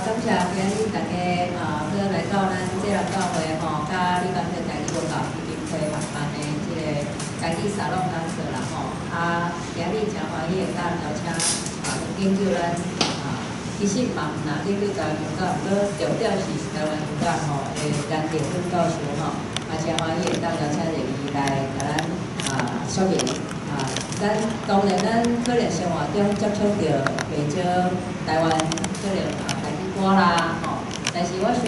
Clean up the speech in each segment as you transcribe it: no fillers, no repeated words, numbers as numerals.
感謝今日大家啊，閣來到咱這人教會吼，佮李甘特台語文教基金會合辦的這個台語沙龍講座啦吼。啊，今日誠歡喜會當邀請啊，研究咱啊，其實嘛毋若研究台灣文教，毋過重點是台灣文教吼的顏德芬教授吼，啊，誠歡喜會當邀請著伊來共咱啊說明啊。咱當然，咱可能生活中接觸著袂少台灣可能啊台語歌啦吼，但是我想，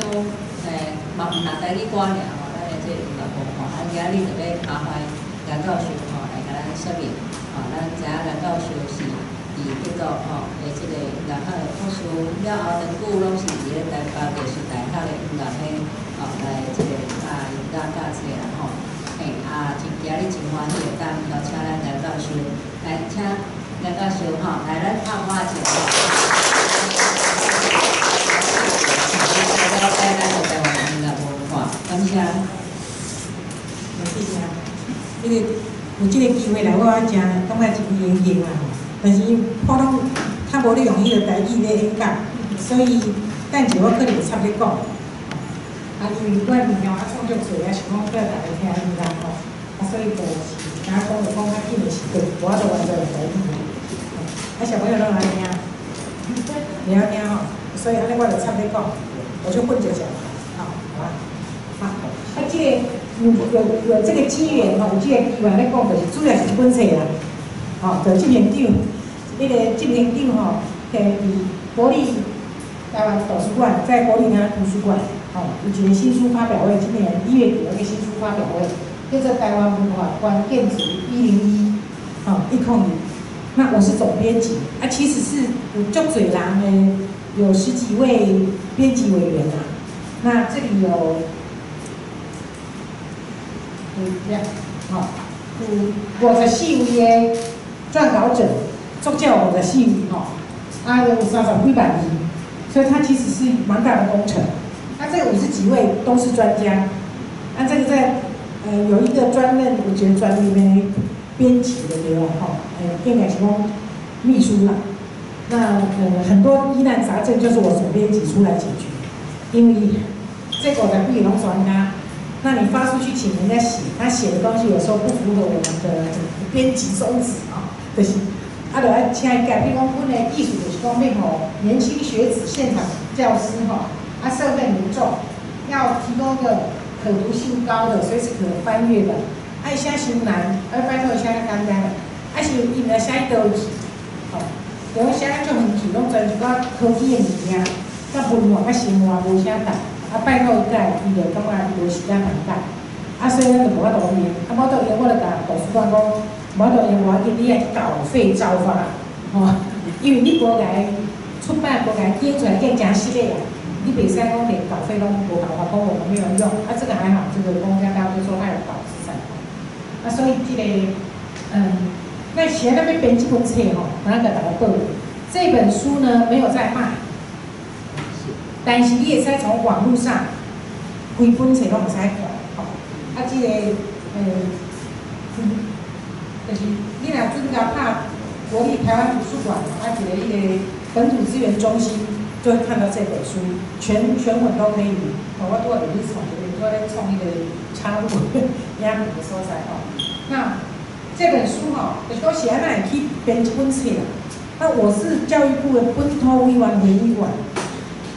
嘛毋若台語歌爾吼，咱的這個音樂文化，啊，今日就欲麻煩顏教授吼來共咱說明，吼，咱知影顏教授是佇德國吼的這個音樂學的博士，了後長久攏是佇咧台北藝術大學的音樂系吼來這個教音樂教冊啦吼。嘿，啊，真今日真歡喜會當邀請咱顏教授來，請顏教授吼來咱拍鼓者吼。來了解咱的台灣音樂文化，感謝。謝謝啊。這個有這個機會來，我真感覺真榮幸啦吼。但是因普通較無咧用彼個台語咧演講，所以等下我可能會插咧講。啊，因為我物件我創足濟啊，想講叫大家聽音樂吼，啊，所以就是敢講就講較緊的時陣，無法度完全用台語。啊，小朋友攏會聽，會曉聽吼，所以按呢我就插咧講，我就混着講，好，好吧？好，啊，這個有這個機緣吼，有這個機會咧講，就是主要是這本冊啦，吼，就執行長，彼個執行長吼，佇國立台灣圖書館，在國立台灣圖書館，吼，有一個新書發表會，今年1月底有一個新書發表會，叫做《台灣文化關鍵詞101》，吼，102。那我是總編輯，啊，其實是有足濟人的，有十幾位編輯委員啊。那這裡有，兩，吼，有54位的撰稿者，作者有54位吼，啊，有30幾萬字，所以它其實是蠻大的工程。那這50幾位都是專家，那這個在有一個專任，我覺得專任的編輯的對吧？吼，應該是講秘書啦。那很多疑難雜症就是我總編輯出來解決，因為這個的不攏專家，那你發出去請人家寫，他寫的東西有時候不符合我們的編輯宗旨啊，就是啊，就愛請伊改。比如講，阮的意思就是講，欲予年輕學子、現場教師吼，啊，社會民眾要提供一個可讀性高的、隨時可翻閱的。愛寫傷難，愛拜託寫較簡單的，啊是伊毋知寫佇佗位去，吼，對我寫足遠去，攏專一寡科技的物件，佮文化佮生活無啥仝，啊拜託伊改，伊就感覺無時間通改，啊所以咱就無法度用，啊無法度用，我就共圖書館講，無法度用無要緊，你愛稿費照發，吼，因為你無共出版，無共印出來，變誠失禮啊。你袂使講連稿費攏無辦法講我們沒有用，啊這個還好，這個公家大家都說他有稿子在，啊所以這個，那現在欲編這本冊吼，我來共大家報告，這本書呢沒有在賣，但是你會使從網路上，規本冊攏會使看，吼，啊這個，就是你若準共拍國立台灣圖書館，啊一個彼個本土資源中心。就會看到這本書，全文都可以。哦，我拄仔就咧創一個，拄仔咧創彼個插入影片的所在吼。那這本書吼，就是講是按怎會去編這本冊啦？那我是教育部的本土委員會委員，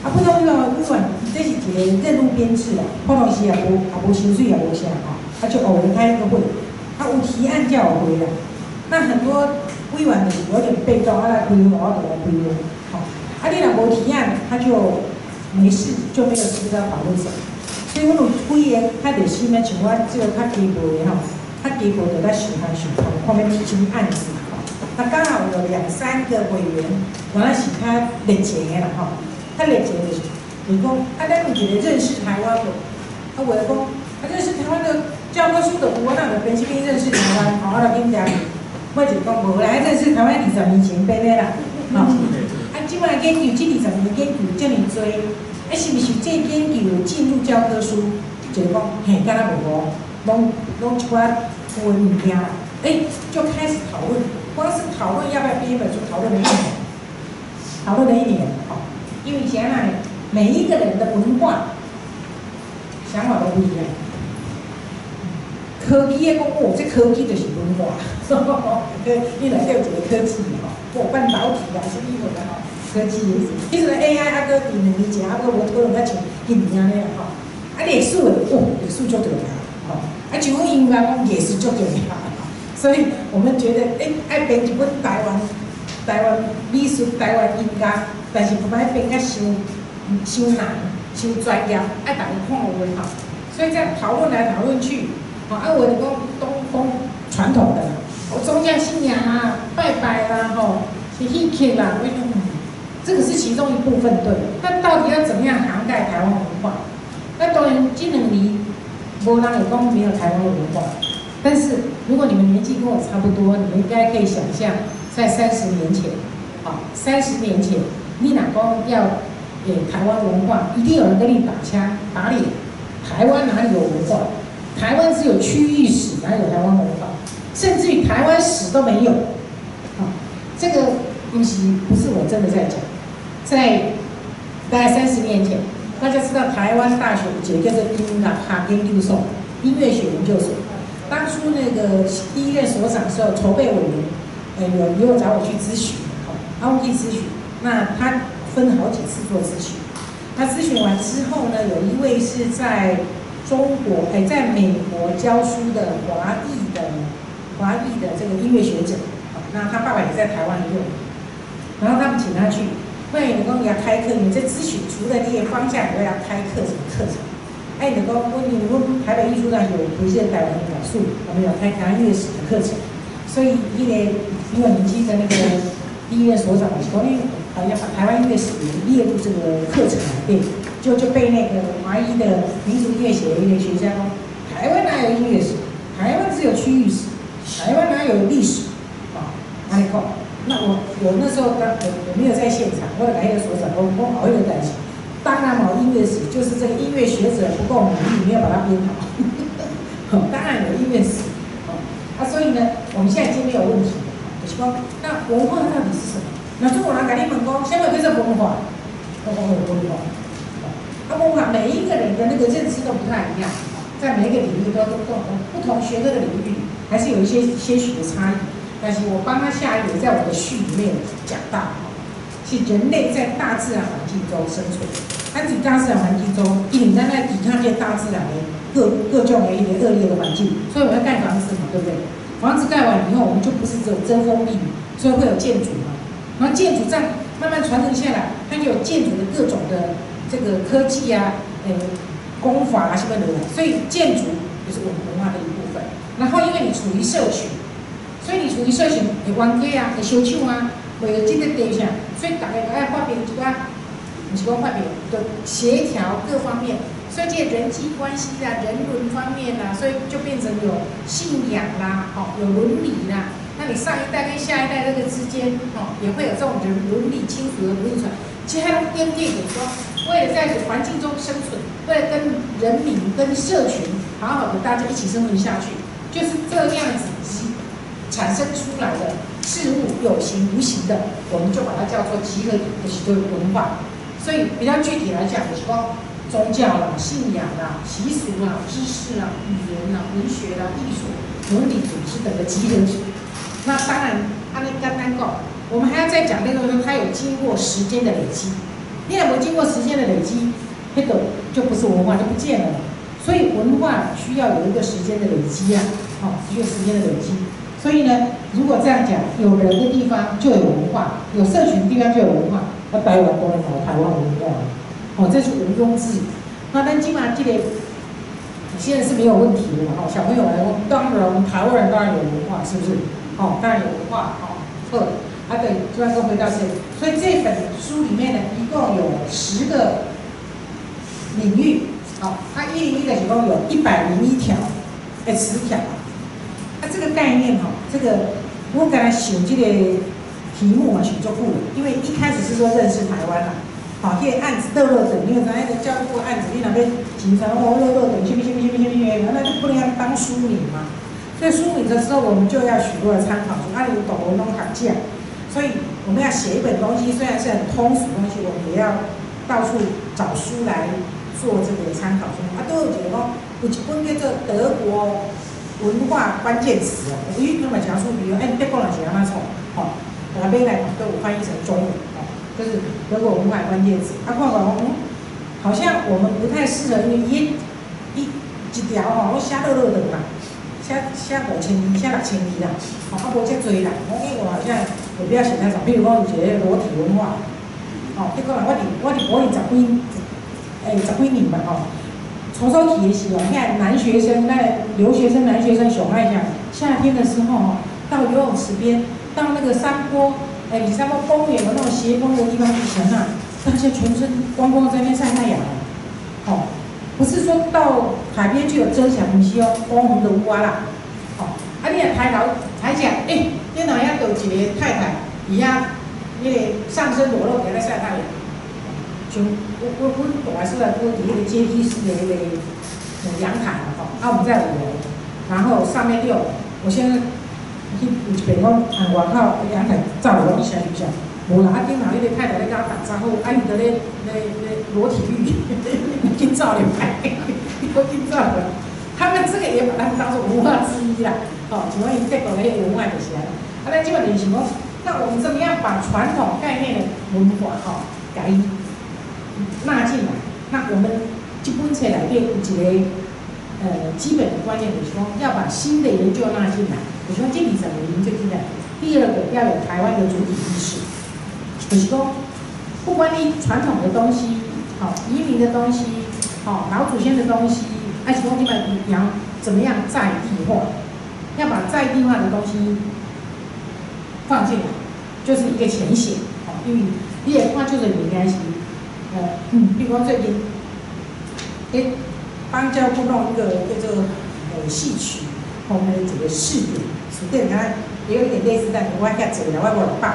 啊，本土委員會委員，這是一個任務編制啦，普通時也無薪水也無啥吼，啊就偶爾開一個會，啊有提案才有會啦。那很多委員就是有點被動，啊來開會，我就來開會，吼。啊，你若無提案，他就沒事，就沒有事要討論什麼。所以阮有幾個較熱心的，像我這個較基步的吼，較基步就咧想看想看，看欲提啥物案子吼。那剛好有兩三個委員，原來是較熱情的啦吼，較熱情就是講，啊，咱有一個認識台灣無？啊，有的講，啊，認識台灣的教科書都有，我哪會編這本認識台灣？吼，啊，就緊張。我就講無啦，認識台灣20年前編的啦，吼。啊，這擺研究，這20年研究遮爾濟，啊，是毋是這研究進入教科書？一個講，嘿，敢若無無，攏一寡有的物件啦。欸，就開始討論，光是討論要不要編一本書，討論了一年，討論了一年，吼，因為是按怎呢？每一個人的文化想法都不一樣。科技的講哦，這科技就是文化，對，你內底有一個科技吼，哦，半導體啦，啥物貨啦吼，科技的。其實 AI 猶閣佇2年前，猶閣無討論甲像今年按呢吼。啊，歷史的哦，歷史足重要，吼。啊，像阮音樂講藝術足重要，所以我們覺得，欸，愛編一本台灣美術、台灣音樂，但是毋愛編甲傷傷難、傷專業，愛逐家看有的吼。所以這樣討論來討論去。啊，有的就講講講傳統的啦，宗教信仰啊，拜拜啦，吼，是戲曲啦，為什麼？這個是其中一部分，對。那到底要怎麼樣涵蓋台灣文化？那當然，這2年無人會講沒有台灣文化。但是如果你們年紀跟我差不多，你們應該可以想象，在三十年前，好，三十年前，你若講要台灣文化，一定有人跟你打槍打臉。台灣哪裡有文化？台灣只有區域史，哪有台灣文化？甚至於台灣史都沒有。啊，這個東西不是我真的在講，在大概三十年前，大家知道台灣大學有一個叫做音樂學研究所，音樂學研究所。當初那個第一任所長的時候，籌備委員，有找我去諮詢，好，我去諮詢。那他分好幾次做諮詢。他諮詢完之後呢，有一位是在中國，哎，在美國教書的華裔的這個音樂學者，那他爸爸也在台灣很有名，然後他們請他去，關於你講要開課，你這諮詢除了這些方向以外，要開課什麼課程？哎，你講阮台北藝術大學有培訓台灣老師，我們有開台灣音樂史的課程，所以那個因為年紀的那個第一任所長是講，因為要把台灣音樂史列入這個課程來對。就被那個華裔的民族音樂學的學家講，台灣哪有音樂史？台灣只有區域史，台灣哪有歷史？啊，按呢講？那我那時候當我沒有在現場，我來那個所長，我講後一個代誌。當然嘛，音樂史就是這個音樂學者不夠努力，沒有把它編好。當然有音樂史，啊，所以呢，我們現在已經沒有問題了。就是講，那文化到底是什麼？那中國人共你問講，啥物叫做文化？我講文化。啊，文化每一個人的那個認知都不太一樣，在每一個領域都不同學科的領域，還是有一些些許的差異。但是我幫他下一個，在我的序裡面有講到，是人類在大自然環境中生存。咱佇大自然環境中，因為咱愛抵抗這大自然的各種的一個惡劣的環境，所以我要蓋房子嘛，對不對？房子蓋完以後，我們就不是只有遮風避雨，所以會有建築嘛。然後建築這樣慢慢傳承下來，它就有建築的各種的這個科技啊，工法啊，什麼的，所以建築也是我們文化的一部分。然後因為你處於社群，所以你處於社群會冤家啊，會相搶啊，為了這個地啥，所以大家都愛發明一寡，毋是講發明，就協調各方面。所以這人際關係啊，人倫方面啊，所以就變成有信仰啦，吼，有倫理啦。那你上一代跟下一代這個之間，吼，也會有這種人倫理親屬的倫理出來。其實它邊界點說，為了在環境中生存，為了跟人民、跟社群好好的大家一起生存下去，就是這樣子產生出來的事物，有形無形的，我們就把它叫做集合體，就是文化。所以比較具體來講，就是說宗教啦、信仰啦、習俗啦、知識啦、語言啦、文學啦、藝術、倫理組織等的集合體。那當然，按呢簡單講，我們還要再講那個，它有經過時間的累積。你若無經過時間的累積，彼個就不是文化，就不見了。所以文化需要有一個時間的累積啊，好，需要時間的累積。所以呢，如果這樣講，有人的地方就有文化，有社群的地方就有文化。那台灣當然有台灣文化，哦，這是毋庸置疑。那咱這馬這個現在是沒有問題的嘛，哦，小朋友來講，當然我們台灣人當然有文化，是不是？哦，當然有文化，哦，好，啊對，突然說回到這，所以這本書裡面呢，一共有10個領域，好，它101的一共有101條，哎，詞條。啊，這個概念哈，這個我剛才想這個題目嘛，想足久了，因為一開始是說認識台灣啦，好，彼個案子落落長，因為知影彼個教育部案子，你若欲緊張哦，落落長，啥物啥物啥物啥物，那就不能要當書名嘛。所以書名的時候，我們就要許多的參考書，啊，有懂文攏學者，所以我們要寫一本東西，雖然是很通俗的東西，我們也要到處找書來做這個參考書。啊，都有一個講，有一本叫做《德國文化關鍵詞》哦，咦，那麼講書，比如哎，德國人是按怎創，吼，來買來都有翻譯成中文，哦，就是德國文化關鍵詞。啊，看看講，好像我們不太適合，因為伊伊一條吼，攏寫落落長啦，寫寫5000字，寫6000字啦，吼，啊無遮濟啦。我見我好像也不要寫太長，比如講有一個裸體文化，吼，德國人我佇柏林十幾，十幾年吧，吼。初初去的時候，遐男學生，那留學生男學生上愛啥，夏天的時候吼，到游泳池邊，到那個山坡，比山坡公園有那種斜坡的地方去閒啊，大家全身光光在那邊曬太陽，吼，不是說到海邊去有遮瑕，毋是哦，光紅的烏啊啦，吼，啊你若抬頭抬起來，頂頭遐就一個太太，佇遐那個上身裸露佇咧曬太陽。像我阮大的所在，佫佇彼個階梯式的彼個陽台嘛吼，啊我們在5樓，然後上面六，我現在去有一遍講按外口陽台走落去，啥是啥？無啦，啊頂頭彼個太太咧共我打招呼，啊伊佇咧咧咧裸體浴，緊走入來，我緊走入來。他們這個也把他們當做文化之一啦，吼，像講𪜶德國的彼個文化就是按呢。啊，咱這擺就是講，那我們怎麼樣把傳統概念的文化吼，共伊納進來？那我們這本冊內底有一個基本的觀念，就是說要把新的研究納進來。我說這裡怎麼研究進來？第二個要有台灣的主體意識，就是說不管你傳統的東西，好移民的東西，好老祖先的東西，還是講你們你要怎麼樣在地化？要把在地化的東西放進來，就是一個淺顯。哦，因為你會看就是物件是，比如講最近，幫教部弄一個叫做戲曲，我們的這個試點，試點它也有一點類似，但我遐濟啦，我無600條。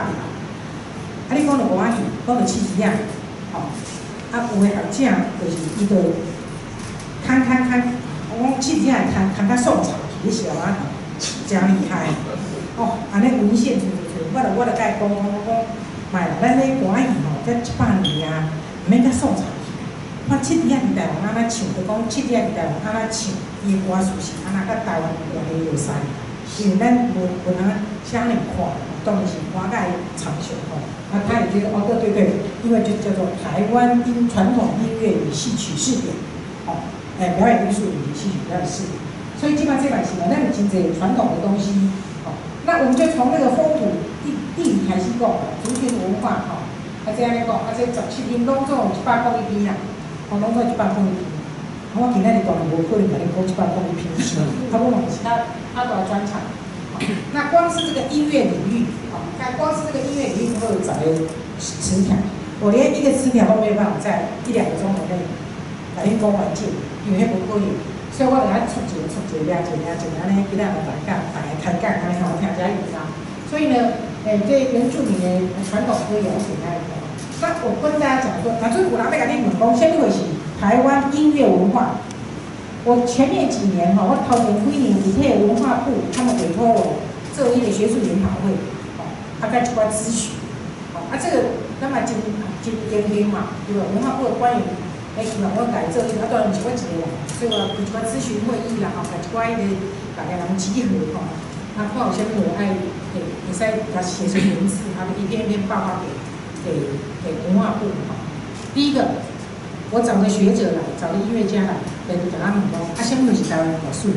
啊，你講著歌仔戲，講著戲曲仔，吼，啊有的學者就是伊就看看看，我講戲曲仔看看較宋朝去，你是啊，誠厲害。哦，按呢文獻揣揣揣，我就共伊講講講，莫啦，咱咧歌仔戲吼，才100年啊，毋免佮宋朝去。看七弟仔佇台灣按怎唱，就講七弟仔佇台灣按怎唱，伊的歌詞是按怎佮台灣有偌濟有關。因為咱無無通寫按呢看，當然是歌佮伊參詳吼。啊，他也覺得哦，對對對，因為就叫做台灣音傳統音樂與戲曲試點，吼，表演藝術以及戲曲表演試點。所以這擺這擺是嘛，咱有真濟傳統的東西，吼。那我們就從那個風土地理開始講，族群文化吼，啊這按呢講，啊這17篇攏總有101篇啦，吼，攏總101篇。我今仔日當然無可能共你講101篇，啊，我嘛是較較大專場。那光是這個音樂領域，吼，看光是這個音樂領域，會有10個詞條，我連一個詞條都沒有辦法在一兩個鐘頭內共你講完盡，因為彼無可能。所以我就愛出一個出一個，掠一個掠一個，按呢，今仔日大家大家開講，按呢吼，聽遮有啦。所以呢，這原住民的傳統歌謠是按呢。那我跟大家講說，假設有人欲共你問講，啥物貨是台灣音樂文化？我前面幾年哈，我頭前幾年有替文化部他們委託我做一個學術研討會，吼，啊，佮一寡諮詢，吼，啊，這個咱嘛真真榮幸嘛，對無？文化部的官員來希望我共伊做這個，啊，當然毋是我一個人，所以我有一寡諮詢會議啦，吼，共一寡彼個逐个人集合吼，啊，看有啥物貨愛會使共寫成文字，啊，一篇一篇報告給文化部吼。第一個，我找個學者來，找個音樂家來，來就共我問講，啊，啥物是台灣樂史？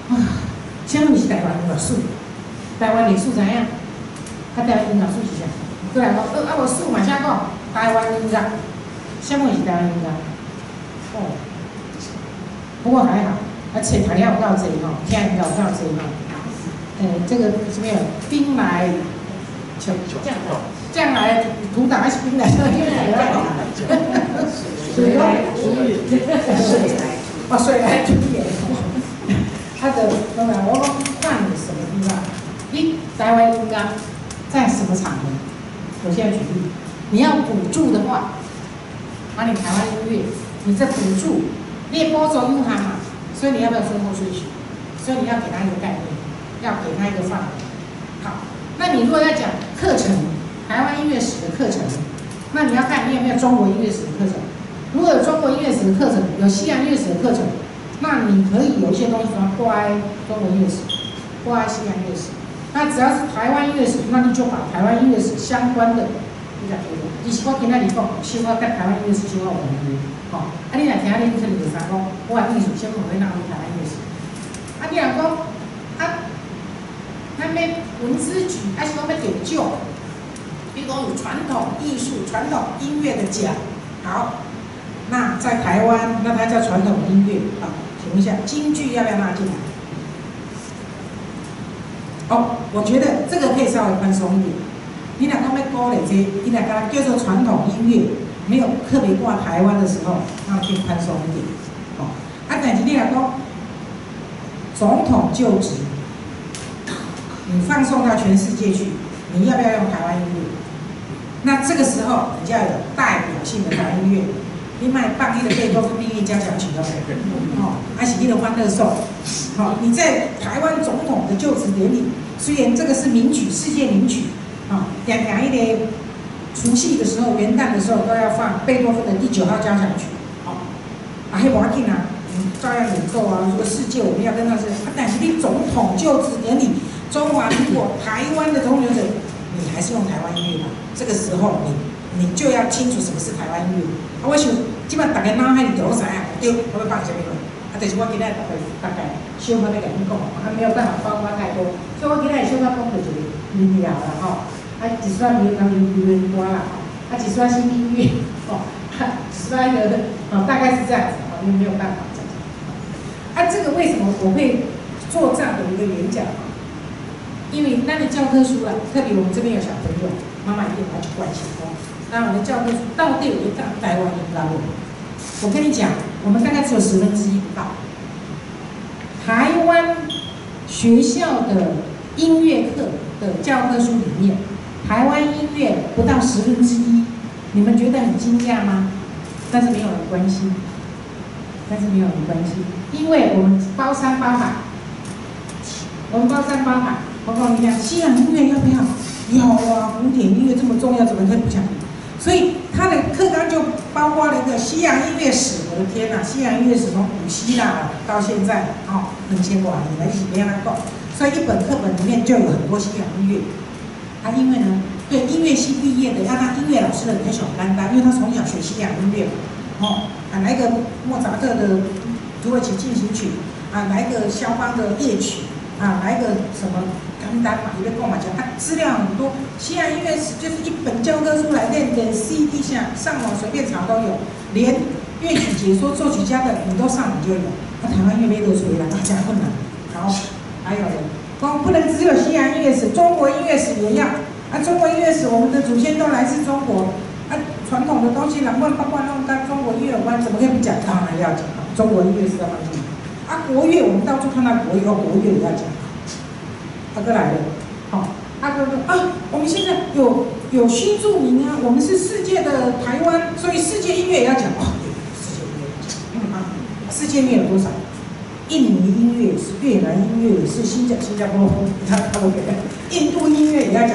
啊，啥物是台灣樂史？台灣歷史知影？啊，台灣音樂史是啥？過來講，啊無史嘛，啥講？台灣音樂，啥物是台灣音樂？哦，不過還好，啊，冊讀了有夠濟吼，聽音樂有夠濟吼。這個什麼兵來將來圖打還是兵來將擋？水來土掩，哦，水來土掩。他的當然，我講看你什麼地方，你台灣音樂在什麼場合？我現在舉例，你要補助的話，把你台灣音樂，你這補助，你的補助有限嘛，所以你要不要先後順序？所以你要給他一個概念，要給他一個範圍。好，那你如果要講課程，台灣音樂史的課程，那你要看你有沒有中國音樂史的課程。如果有中國音樂史的課程，有西洋音樂史的課程，那你可以有一些東西說掛中國音樂史，掛西洋音樂史。那只要是台灣音樂史，那你就把台灣音樂史相關的，你講對。其實我今仔日講，小可佮台灣音樂史小可有關係，吼。啊，你若聽你可能就知講，我的藝術先唔會納入台灣音樂史。啊，你若講啊，咱欲文資局，還是講欲得獎，比如講有傳統藝術、傳統音樂的獎，好，那在台灣，那它叫傳統音樂啊。請問一下，京劇要不要納進來？哦，我覺得這個可以稍微寬鬆一點。你若講欲鼓勵這個，你若共叫做傳統音樂，沒有特別掛台灣的時候，那可以寬鬆一點。哦，啊，但是你若講總統就職，你放送到全世界去，你要不要用台灣音樂？那這個時候你就要有代表性的台灣音樂，你莫放彼個貝多芬命運交響曲哦，哦，還是彼個歡樂頌，好，你在台灣總統的就職典禮，雖然這個是名曲，世界名曲，啊，常常彼個除夕的時候、元旦的時候都要放貝多芬的第九號交響曲，哦，啊，彼無要緊啊，照樣演奏啊。這個世界我們要跟他是，啊，但是你總統就職典禮，中華民國台灣的總統就職，你還是用台灣音樂吧。這個時候你就要清楚什麼是台灣音樂。啊，我想這擺逐家腦海裡就攏知影，對，我欲放啥物落？啊，就是我今仔大概大概小可欲共恁講，啊，沒有辦法包括太多，所以我今仔小可講著一個民謠啦吼，啊，一撮流流流行歌啦吼，啊，一撮新音樂，吼，啊，一撮彼個，哦，大概是這樣子，吼，因為沒有辦法講。啊，這個為什麼我會做這樣的一個演講？因為咱的教科書啊，特別我們這邊有小朋友，媽媽一定要去關心哦。那我們的教科書到底有咧教台灣音樂無？我跟你講，我們大概只有1/10不到。台灣學校的音樂課的教科書裡面，台灣音樂不到1/10，你們覺得很驚訝嗎？但是沒有人關心，但是沒有人關心，因為我們包山包海，我們包山包海。我告訴你講，西洋音樂要不要？要啊，古典音樂這麼重要，怎麼可以不講？所以他的課綱就包括了一個西洋音樂史。我的天哪，西洋音樂史從古希臘到現在，哦，2000多年來一直欲按怎講？所以一本課本裡面就有很多西洋音樂。啊，因為呢，對音樂系畢業的要當音樂老師的很簡單，因為他從小學西洋音樂，哦，啊，來個莫扎特的土耳其進行曲，啊，來個肖邦的夜曲，啊，來個什麼簡單嘛，伊欲講嘛講，啊，資料很多，西洋音樂史就是一本教科書來練，連 CD 下上網隨便查都有，連樂曲解說作曲家的你都上網就有。啊，台灣音樂欲揣啦，大家困難。好，還有人，講不能只有西洋音樂史，中國音樂史也要。啊，中國音樂史，我們的祖先都來自中國，啊，傳統的東西，南關八卦弄跟中國音樂有關，怎麼可以不講？當然要講，中國音樂史要放進來。啊，國樂我們到處看到國樂，國樂也要講。阿哥來了，好，阿哥說啊，我們現在有新住民啊，我們是世界的台灣，所以世界音樂也要講。哦，對，世界音樂要講。啊，世界音樂有多少？印尼音樂也是，越南音樂也是，新加坡，他都給，印度音樂也要講，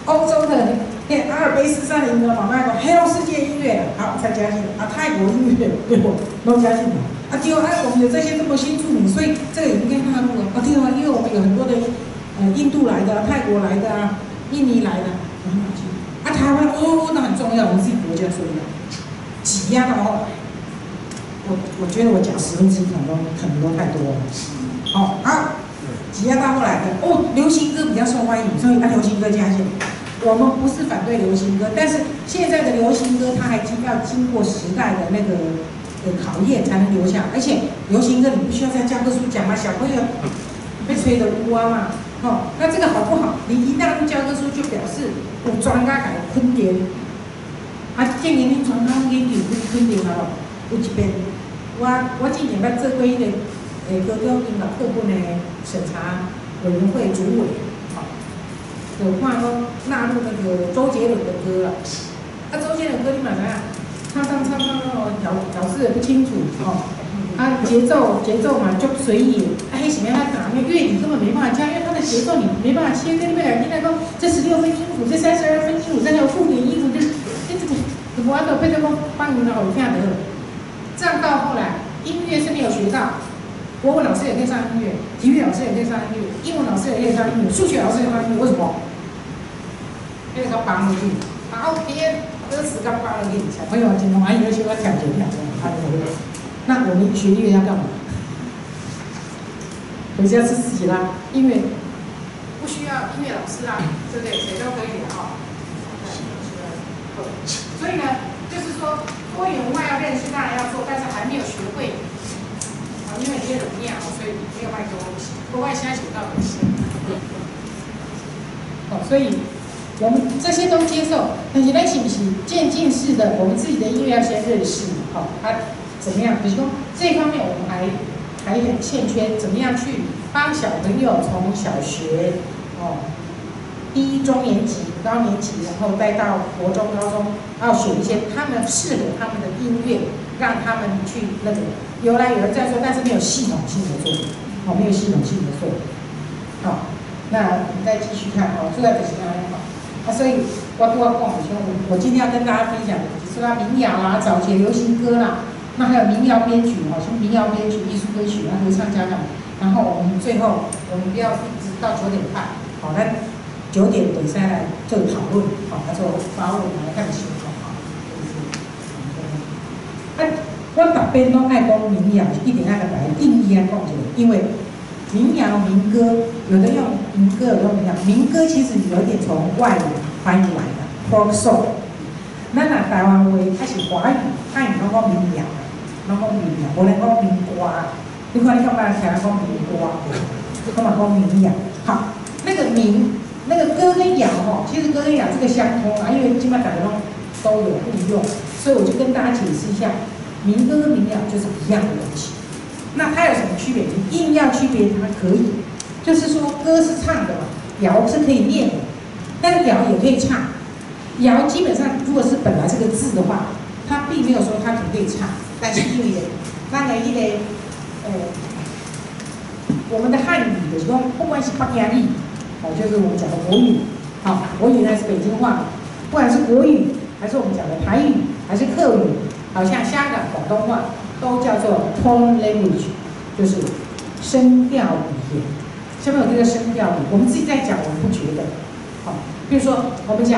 歐洲的那阿爾卑斯山林的嘛，那個還有世界音樂，好，再加進來啊，泰國音樂對不？都加進來。啊，對啊，我們有這些這麼新住民，所以這個也應該納入啊。啊，對啊，因為我們有很多的印度來的、泰國來的啊，印尼來的，很好聽。啊，台灣哦，那很重要，我們自己國家所以擠壓到後來，我覺得我講1/10可能可能都太多了。哦，好，擠壓到後來的哦，流行歌比較受歡迎，所以啊，流行歌加進來。我們不是反對流行歌，但是現在的流行歌它還經要經過時代的那個的考驗才能留下，而且流行歌你不需要在教科書講嘛，小朋友欲揣就有啊嘛，哦，那這個好不好？你一納入教科書，就表示有專家共肯定，啊，既然恁專家研究肯定啊，有一遍，我之前捌做過彼個高中音樂課本的審查委員會主委，吼，就看講納入那個周杰倫的歌啊，啊，周杰倫歌你嘛知影，唱唱唱唱哦，咬字也不清楚，哦，啊，節奏嘛足隨意，啊，彼是欲按怎彈？因為樂理根本沒辦法教，因為它的節奏你沒辦法切割。你欲共囡仔講，這16分音符，這32分音符，這個附點音符，這這個就無法度變做講放音樂予伊聽就好。這樣到後來，音樂是沒有學到，國文老師也可以上音樂，體育老師也可以上音樂，英文老師也可以上音樂，數學老師也可以上音樂，為什麼？那個幫落去，好天，歌詞剛放落去，小朋友真歡喜，喜歡跳一跳，他就會。那我們學音樂要幹嘛？回家吃自己啦，音樂不需要音樂老師啊，對不對？誰都可以的哈。所以呢，就是說多元文化要認識，當然要做，但是還沒有學會。啊，因為這些容易啊，所以沒有麥克風，國外現在寫到很深。哦，所以我們這些都接受，但是咱是不是漸進式的？我們自己的音樂要先認識，好，它怎麼樣？比如說這方面我們還很欠缺，怎麼樣去幫小朋友從小學哦低中年級、高年級，然後帶到國中、高中，要選一些他們適合他們的音樂，讓他們去那個。有來有人在說，但是沒有系統性的做，哦，沒有系統性的做。好，那我們再繼續看哦，主要就是按呢吼。啊，所以我拄仔講的像我今天要跟大家分享的，就是說民謠啦、早期流行歌啦，那還有民謠編曲哈，像民謠編曲、藝術歌曲、合唱交響。然後我們最後，我們不要一直到9點半，好，那9點等下來做討論，好，來做發問，來看情況，哈。啊，我特別攏愛講民謠，一定愛來把它定義來講一下，因為民謠民歌，有的用民歌，有的用民謠。民歌其實有點從外文翻譯來的，folk song。咱若台灣話，它是華語，漢語攏講民謠，攏講民謠，無人講民歌。你看，你幹嘛聽人講民歌？幹嘛講民謠？好，那個民，那個歌跟謠吼，其實歌跟謠這個相通啊，因為基本上大家攏都有互用，所以我就跟大家解釋一下，民歌跟民謠就是一樣的東西。那它有什麼區別？你硬要區別它可以，就是說歌是唱的嘛，謠是可以念的，但是謠也可以唱。謠基本上如果是本來這個字的話，它並沒有說它可不可以唱，但是因為咱的彼個，我們的漢語就是說，不管是北京語，哦，就是我們講的國語，好，國語呢是北京話，不管是國語，還是我們講的台語，還是客語，好像香港廣東話，都叫做 tone language，就是聲調語言。下面有這個聲調語，我們自己在講，我們不覺得。好，比如說我們講，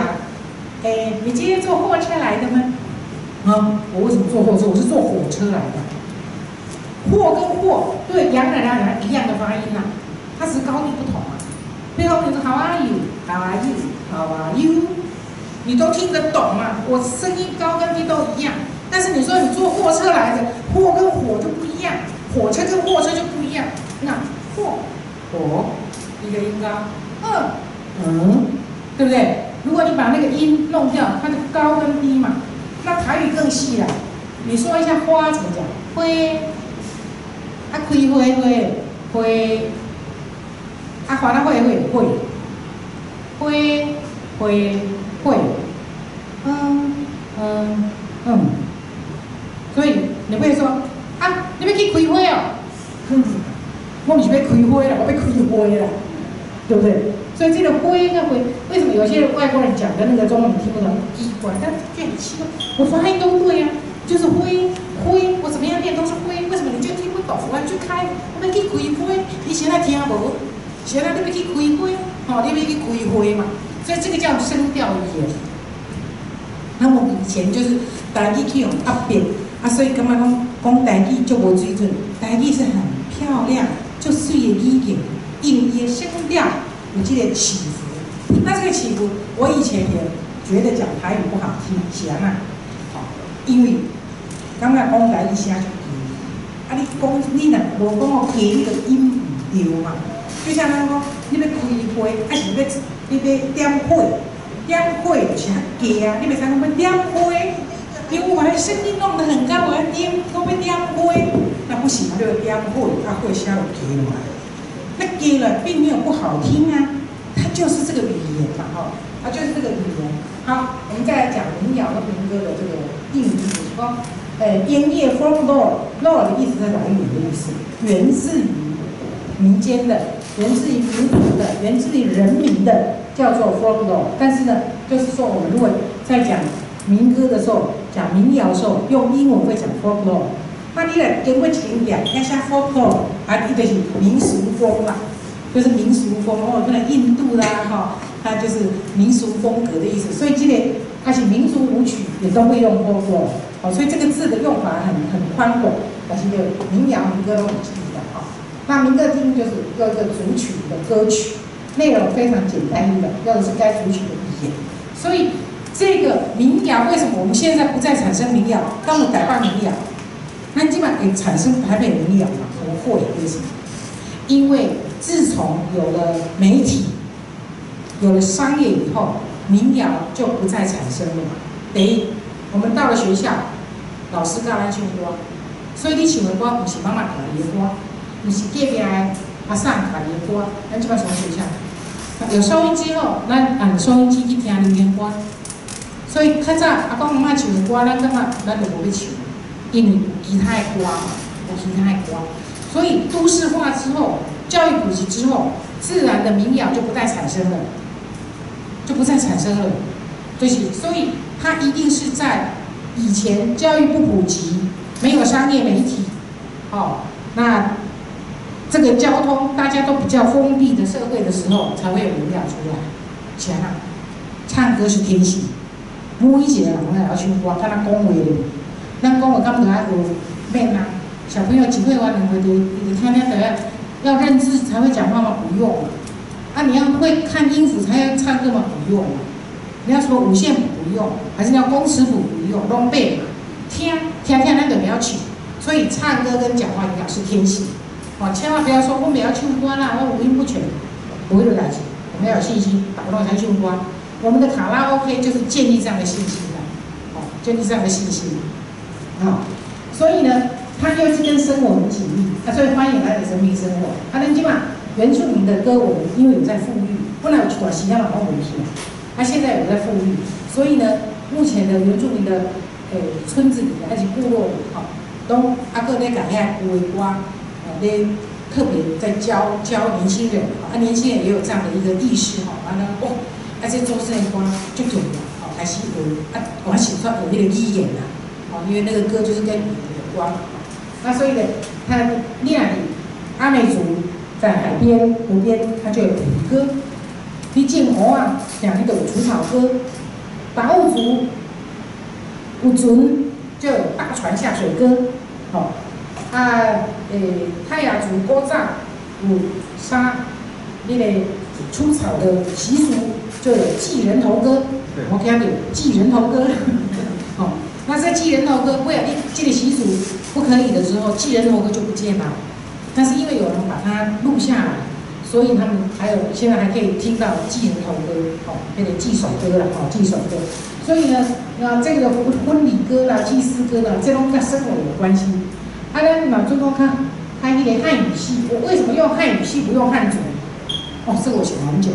哎，你今天坐貨車來的嗎？啊，我為什麼坐貨車？我是坐火車來的。貨跟火對洋人來講一樣的發音啦，它只是高低不同啊。比如說，你說 How are you？How are you？How are you？你都聽得懂嗎？我聲音高跟低都一樣，但是你說你坐貨車來的，貨跟火就不一樣，火車跟貨車就不一樣。那貨火一個音高，嗯嗯，對不對？如果你把那個音弄掉，它的高跟低嘛，那台語更細了。你說一下花怎麼講？花，啊開花花花，啊花啊花花花，花花花，嗯嗯嗯，所以你不會說啊，你欲去開花哦？哼，我毋是欲開花啦，我欲開花啦，對不對？所以這個花跟會，為什麼有些外國人講的那個中文你聽不懂？奇怪，但就很奇怪，我發音都對啊，就是灰灰，我怎麼樣念都是灰，為什麼你就聽不懂？我要去開，我欲去開花，你現在聽無？現在你欲去開花，哦，你欲去開花嘛？所以這個叫聲調語言。那麼以前就是台語去予壓迫，啊，所以感覺講講台語足無水準，台語是很漂亮、足媠的語言，因為伊的聲調有這個起伏。那這個起伏，我以前也覺得講台語不好聽，是按怎？好，因為感覺講台語聲足低，啊，你講你若無講予低，你就音毋對嘛。就像咱講，你欲開花，還是欲你欲點火？點火就是較低啊，你袂使講欲點火，因為我把聲音弄得很高，我要點，我欲點火，那不行，就點火，啊火聲就低落來。那低了並沒有不好聽啊，它就是這個語言嘛，哈，它就是這個語言。好，我們再來講民謠跟民歌的這個定義，就是說，英譯 folklore，lore 的意思是來源的意思，源自於民間的，源自於民族的，源自於人民的，叫做 folklore。但是呢，就是說我們如果在講民歌的時候，講民謠的時候，用英文會講 folklore。那你來經過一間店，遐寫 folklore，啊，伊就是民俗風啦，就是民俗風哦，可能印度啦，哈，它就是民俗風格的意思。所以這個它是民族舞曲，也都會用 folklore。哦，所以這個字的用法很寬廣，但是就民謠民歌都很記的哈。那民歌聽就是用一個組曲的歌曲，內容非常簡單易懂，用的是該組曲的語言。所以這個民謠為什麼我們現在不再產生民謠？當我改辦民謠，那基本上會產生台北民謠嗎？不會，為什麼？因為自從有了媒體，有了商業以後，民謠就不再產生了嘛。第一，我們到了學校，老師教咱唱歌，所以你唱的歌毋是媽媽教你的歌，毋是隔壁的阿嬸教你的歌，咱這擺從學校有收音機後，咱按收音機去聽流行歌。所以較早阿公阿嬤唱的歌，咱感覺咱就無欲唱，因為有其他的歌嘛，有其他的歌。所以都市化之後，教育普及之後，自然的民謠就不再產生了，就不再產生了。就是，所以它一定是在以前教育不普及，沒有商業媒體，哦，那這個交通大家都比較封閉的社會的時候，才會有民謠出來。是啊，唱歌是天性，每一個人攏會曉唱歌，看咱講話咧，咱講話敢著愛學免啊？小朋友幾歲完，你你聽聽得要認字才會講話嗎？不用。啊，你要會看音符才要唱歌嗎？不用。你要說五線譜不用，還是你要工尺譜不用，攏背嘛。聽聽聽，咱就袂曉唱。所以唱歌跟講話一樣是天性，哦，千萬不要說我袂曉唱歌啦，我五音不全，不會的代誌。我們要有信心，打不動才唱歌。我們的卡拉 OK 就是建立這樣的信心的，哦，建立這樣的信心，啊，所以呢，它又是跟生活很緊密，啊，所以歡迎來的人民生活。啊，咱這馬原住民的歌，我們因為有在復育，本來有一段時間嘛攏無去，啊，現在有在復育，所以呢，目前的原住民的村子裡還是部落裡，吼，都啊閣咧共遐舊的歌，咧特別在教教年輕人，啊，年輕人也有這樣的一個意識，吼，啊，那哇，啊，這祖先的歌足重要，吼，開始學，啊，我想說學彼個語言啦，吼，因為那個歌就是跟語言有關，那所以呢，他你若佇阿美族在海邊湖邊，他就有捕魚歌；你種芋仔，聽彼就有除草歌；達悟族有船就有大船下水歌，吼，啊，泰雅族古早有殺彼個除草的習俗，就有祭人頭歌。我聽著祭人頭歌，吼，那這祭人頭歌，為了你這個習俗不可以的時候，祭人頭歌就不見了。但是因為有人把它錄下來，所以他們還有現在還可以聽到祭人頭歌，吼，彼個祭手歌啦，吼，祭手歌。所以呢，那這個婚禮歌啦、祭祀歌啦，這攏佮生活有關係。啊，咱若準講較較彼個漢語系，我為什麼用漢語系不用漢族？哦，這個我想很久。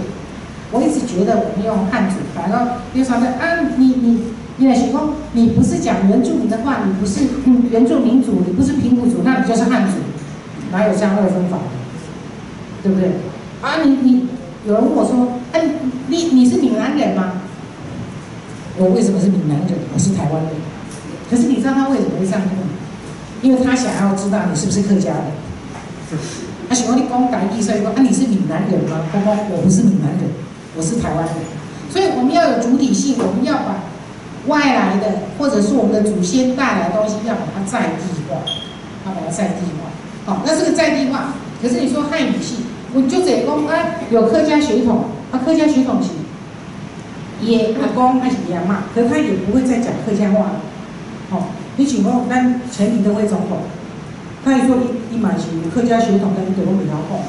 我一直覺得我們用漢族，反正比如說啊，你若是講，你不是講原住民的話，你不是原住民族，你不是平埔族，那你就是漢族，哪有這樣二分法的？對不對？啊，你有人問我說，哎，你是閩南人嗎？我為什麼是閩南人？我是台灣人。可是你知道他為什麼會這樣問？因為他想要知道你是不是客家人。他喜歡你講台語，所以說啊，你是閩南人嗎？我講我不是閩南人，我是台灣人。所以我們要有主體性，我們要把外來的或者是我們的祖先帶來的東西，要把它在地化，要把它在地化。好，那這個在地化，可是你說漢語系，我就這講啊，有客家血統，啊，客家血統是伊的阿公還是伊阿嬤，可是他也不會再講客家話了。吼，你像講咱前李登輝總統，他也說伊嘛是有客家血統，但伊就攏袂曉講，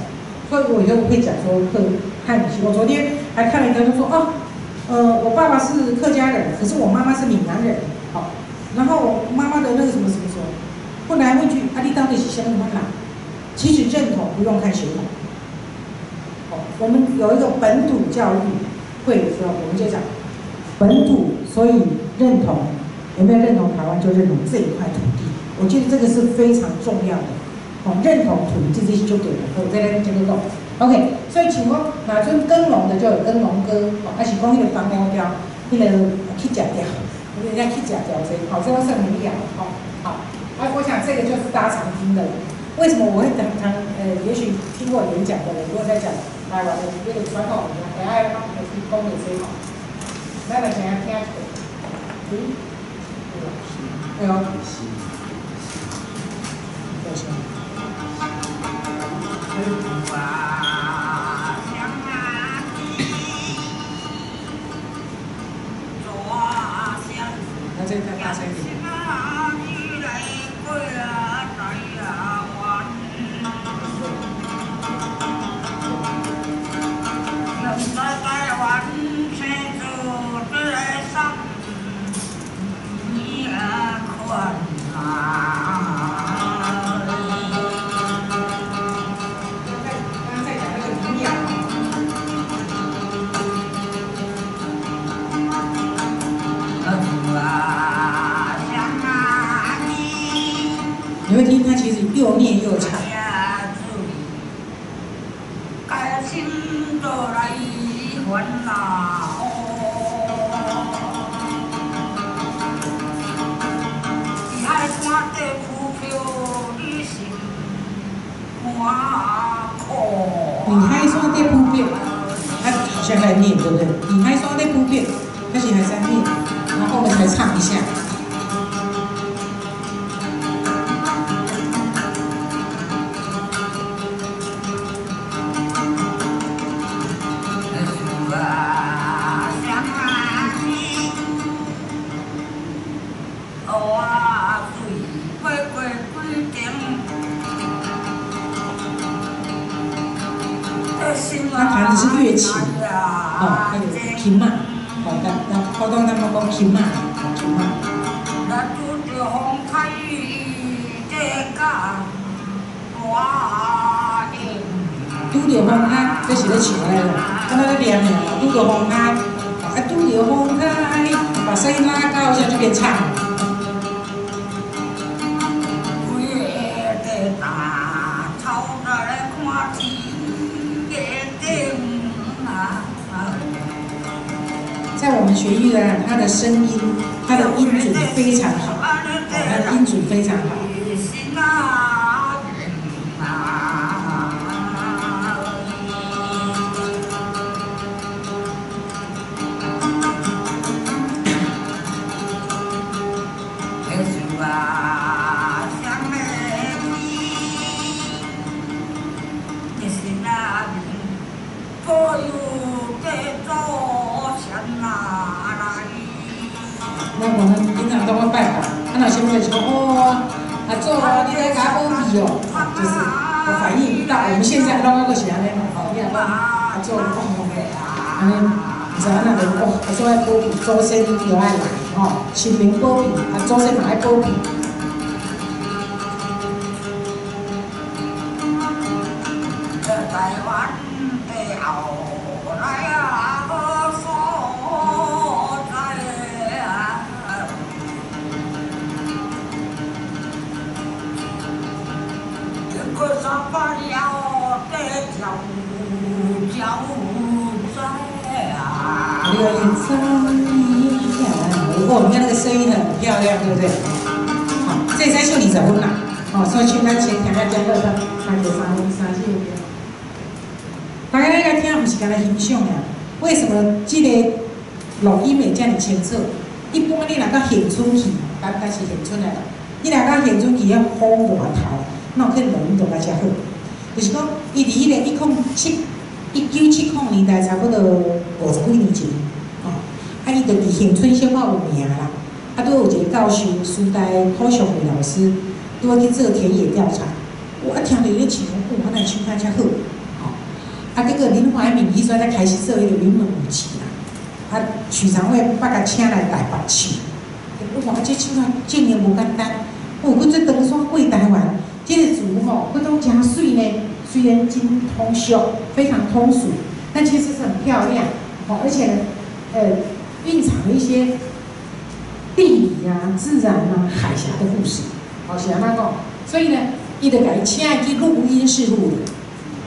所以我以後會講說客漢語系。我昨天還看了一個，就說哦，我爸爸是客家人，可是我媽媽是閩南人，好，然後我媽媽的那個什麼什麼什麼，問來問去，啊，你到底是啥物款人？其實認同不用看血統。好，我們有一個本土教育會的時候，我們就講本土，所以認同有沒有認同台灣，就認同這一塊土地。我覺得這個是非常重要的。哦，認同土地這些就對了。我再來這個講。OK，所以像講，若陣耕農的就有耕農歌，哦，還是講彼個放鳥調，彼個去食掉，人家去食調這，好，這都算民謠，好，好，啊，我想這個就是大家常聽的。為什麼我會常常也許聽過演講的人，如果在講台灣的這個傳統，會愛會去講的這個，咱來先聽一個，嗯，哎呦，多謝。那這個大聲點。你會聽他其實又念又唱。你還說在鋪遍，他好像在念，對不對？你還說在鋪遍，但是還在念，然後後面才唱一下。他彈的是樂器，哦，那個琴嘛，哦，那普通他們講琴嘛，哦，琴嘛。拄著風海，這是咧唱的咯，敢若咧念爾，拄著風海，啊，拄著風海，把聲音拉高一下就變唱。在我們學玉蘭，他的聲音，他的音準非常好，哦，他的音準非常好。那我們平常都會拜訪，啊，那前面就說哦，阿祖啊，你來共我保庇哦，就是我反應到我們現在攏猶閣是按呢嘛，吼，你若講阿祖講吼，按呢，毋知按怎就哦，阿祖愛保庇，祖先就愛來，吼，神明保庇，啊，祖先嘛愛保庇。哦，你看那個聲音很漂亮，對不對？好，這才唱20分啦。哦，所以唱咱先聽下講到三個三分三四分。大家來聽，毋是干焦欣賞爾？為什麼這個錄音會遮爾清楚？一般你若到現村去，單單是現村來啦，你若到現村去，遐風外頭，哪有可能錄音錄甲遮好？就是講，伊佇彼個1970年代，差不多50幾年前，哦，啊，伊就佇恆春小可有名啦。啊，拄有一個教授，師大柯淑慧老師，拄仔去做田野調查，我啊聽著伊咧唱，哦，我哪會唱甲遮好，吼！啊，結果林懷民彼陣才開始做彼個雲門舞集啦，啊，許常惠捌共請來台北唱，哇，這唱啊真的無簡單，哦，閣這長山過台灣，這個詞吼，閣攏誠媠呢。雖然真通俗，非常通俗，但其實是很漂亮，哦，而且呢，蘊藏了一些地理啊、自然啊、海峽的故事，好，是按怎講？所以呢，伊就共伊請伊去錄音室錄的，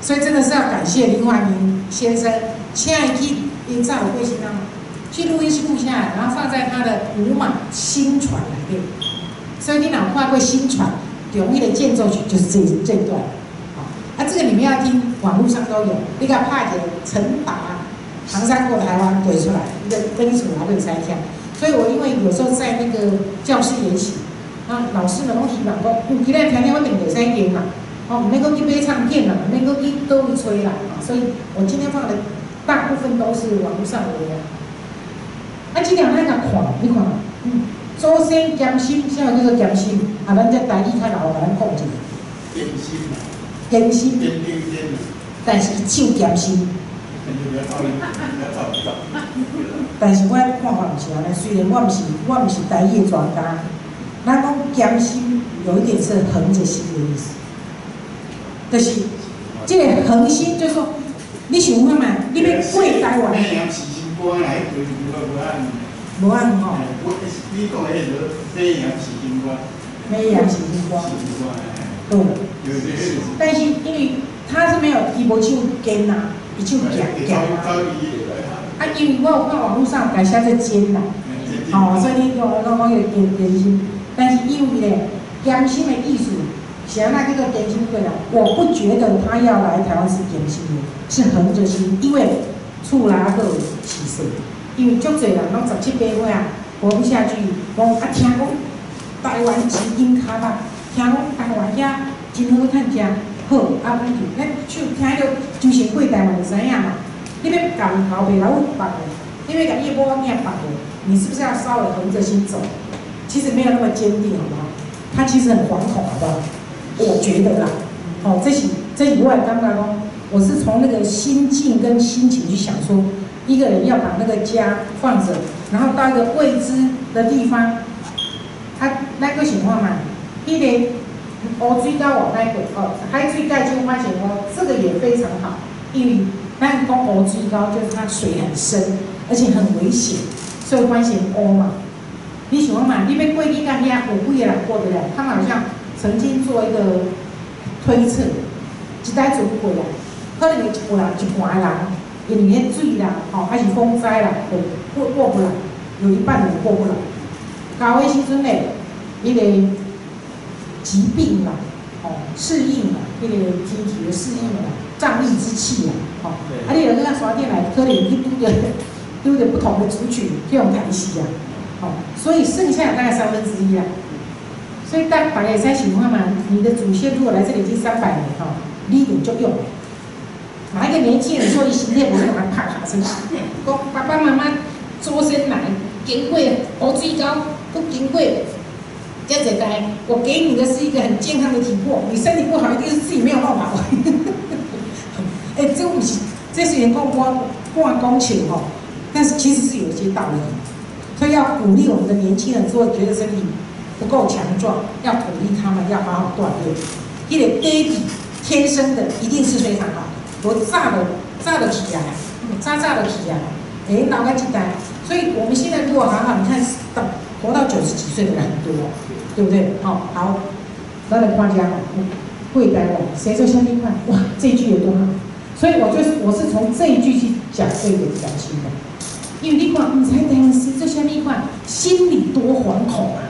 所以真的是要感謝林懷民先生，請伊去，𪜶早有過身啊嘛，去錄音室錄下來，然後放在他的舞馬薪傳內面。所以你若有看過薪傳中彼个間奏曲，就是這一段。啊，這個你們要聽，網絡上都有。你共拍一個陳達唐山過台灣對出來，你就轉去厝內就會使聽。所以我因為有時候在那個教室研習，啊，老師們攏希望講，有今仔聽聽我定就會使用啦，哦，毋免閣去買唱片啦，毋免閣去佗位揣啦，啊，所以我今天放的大部分都是網絡上的。啊，這條咱共看，你看，祖先艱心，啥物叫做艱心？啊，咱這台語較老，共咱講一下。艱心啊。艱心。堅定堅。但是伊唱艱心。但是我看法毋是按呢，雖然我毋是台語的專家，咱講艱心有一點是橫著心的意思，就是這個橫心，就是說你想看覓，你欲過台灣。無按吼。你講的是美陽是心肝。美陽是心肝。對。但是因為他是沒有，伊無唱堅啦，伊唱行行啦。啊，因為我有看網絡上改寫做堅啦，哦，所以你講我講彼个艱心，但是因為咧艱心的意思是按怎叫做艱心過來？我不覺得他要來台灣是艱心的，是橫著心，因為厝內閣有起勢，因為足濟人攏十七八歲啊，活不下去，講啊聽講台灣基因較歹，聽講台灣遐真好趁食，好啊，咱就咱唱聽著就先過台灣就知影嘛。你欲共老爸老母放的，你欲共伊某仔囝放的，你是不是要稍微橫著心走？其實沒有那麼堅定，好不好？他其實很惶恐，好不好？我覺得啦，哦，這是我的感覺講，我是從那個心境跟心情去想說，一個人要把那個家放着，然後到一個未知的地方，啊，咱閣想看覓，彼個烏水溝往歹過，哦，海水蓋就發現哦，這個也非常好，因為咱講烏水溝就是它水很深，而且很危險，所以關係烏嘛。你想看覓，你欲過去到遐有幾個人過得了？他們好像曾經做一個推測，一台船過來，可能有一半人一半的人，因為彼水啦，吼，還是風災啦，就過不來，有一半人過不來。到的時陣咧，彼個疾病啦，吼，適應啦，彼個天氣的適應啦，瘴癘之氣啦，吼，啊，你若去到山頂來，可能去拄著不同的族群去予刣死啊，吼，所以剩下大概1/3啊。所以大家會使想看覓，你的祖先如果來這裡已經300年吼，你一定足勇。哪一個年輕人說伊身體無用，拍卡生死？講爸爸媽媽祖先來經過烏水溝，閣經過遮濟代，我給你的是一個很健康的體魄，你身體不好，一定是自己沒有辦法。欸，這毋是，這雖然講我半講笑吼，但是其實是有一些道理。所以要鼓勵我們的年輕人，如果覺得身體不夠強壯，要鼓勵他們要好好鍛鍊。彼個底氣天生的一定是非常好，無早就起來，早早就起來，欸，老個這代。所以我們現在如果好好，你看到活到90幾歲的人很多，對不對？好，好，咱來看一下，過台灣，誰做啥物款？哇，這一句有多好！所以我就是我是從這一句去講這個感情的，因為你看，毋知台灣誰做啥物款，心裡多惶恐啊，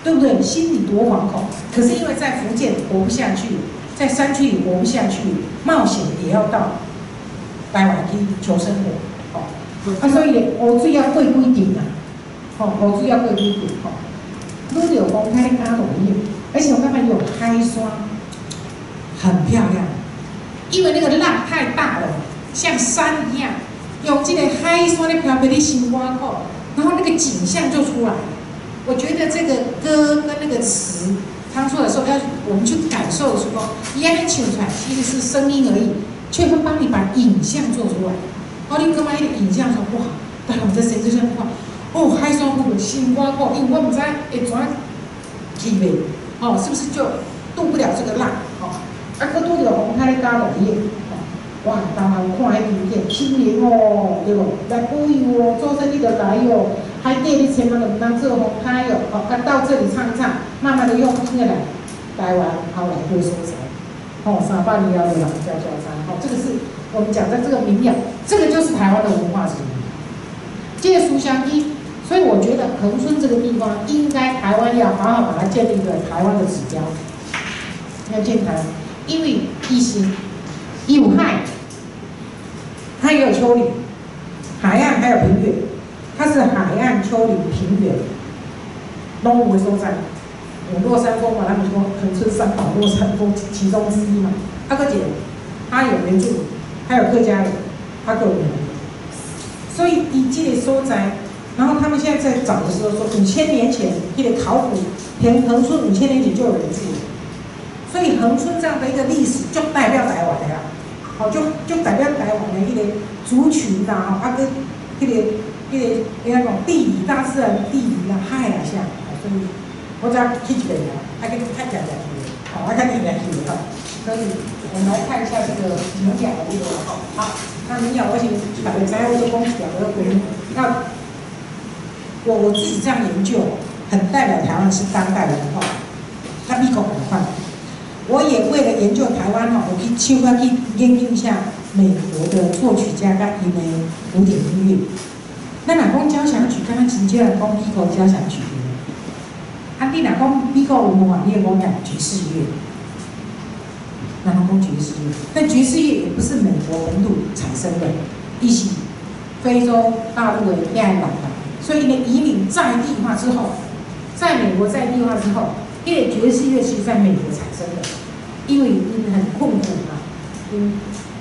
對不對？心裡多惶恐。可是因為在福建活不下去，在山區裡活不下去，冒險也要到台灣去求生活，哦。啊，所以咧，烏水猶過幾陣啊，吼，烏水猶過幾陣，吼。愈著風颱咧加落去，而且我感覺有海山，很漂亮，因為那個浪太大了，像山一樣，用這個海山咧飄飄你心肝口，然後那個景象就出來了。我覺得這個歌跟那個詞，當初的時候要我們去感受說，伊按呢唱出來其實是聲音而已，卻會幫你把影像做出來。哦，你感覺彼個影像說哇，但我們在誰這上看，哦，海山瀑布心肝苦，因為我毋知會怎去袂，哦，是不是就渡不了這個浪？哦，啊，閣拄著風颱咧加落去，哦，哇，當然看彼影片，心靈哦，對無？來保佑哦，做生意就來哦，海底你千萬就毋通做風颱哦，哦，啊，到這裡唱一唱，慢慢的用音樂來台灣後來過所在，哦，300年後的人家家知，哦，這個是我們講的這個民謠，這個就是台灣的文化是什麼？這个思想去，所以我覺得恆春這個地方應該台灣要好好把它建立一個台灣的指標，要建台，因為伊是伊有海，它也有丘陵，海岸還有平原，它是海岸、丘陵、平原，攏有的所在。有落山風嘛，他們說恆春三寶落山風其中之一嘛。啊，閣一個，它有原住民，還有客家人，還有閩南人，所以伊這個所在，然後他們現在在找的時候說，五千年前彼個考古，田恆春五千年前就有人住了，所以恆春這樣的一個歷史就代表台灣的啦，好，就代表台灣的彼個族群啦，啊，閣彼個彼個講地理大自然地理啦，海啦啥，所以我才去一遍啊，啊，閣較定定去，好，啊，較定定去吼，所以我們來看一下這個民謠的這個哈，好，那民謠我先大家知影，我就講一條個規。那我自己這樣研究，很代表台灣是當代文化，那美國文化。我也為了研究台灣吼，我去手可去研究一下美國的作曲家佮𪜶的古典音樂。咱若講交響曲，敢若真少人講美國交響曲。啊，你若講美國文化，你會講啥？爵士樂。咱攏講爵士樂，但爵士樂也不是美國本土產生的，伊是非洲大陸的遐人來，所以呢，移民在地化之後，在美國在地化之後，彼個爵士樂是在美國產生的，因為𪜶很困苦嘛，𪜶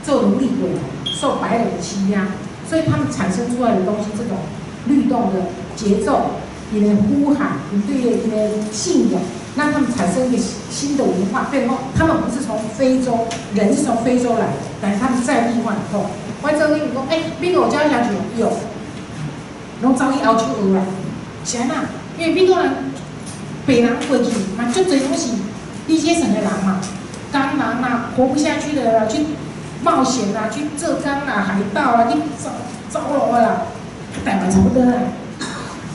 做奴隸過來，受白人的欺壓，所以他們產生出來的東西，這種律動的節奏，𪜶的呼喊，𪜶對𪜶的信仰，讓他們產生一個新的文化。變成他們不是從非洲，人是從非洲來的，但是他們在地化以後，我昨天講，欸，美國交響曲有，攏走去歐洲學啦，是按怎？因為美國人白人過去嘛，足濟攏是低階層的人嘛，工人啦，活不下去的啦，去冒險啦，去做工啦，海盜啦，去走走路的啦，台灣差不多啦，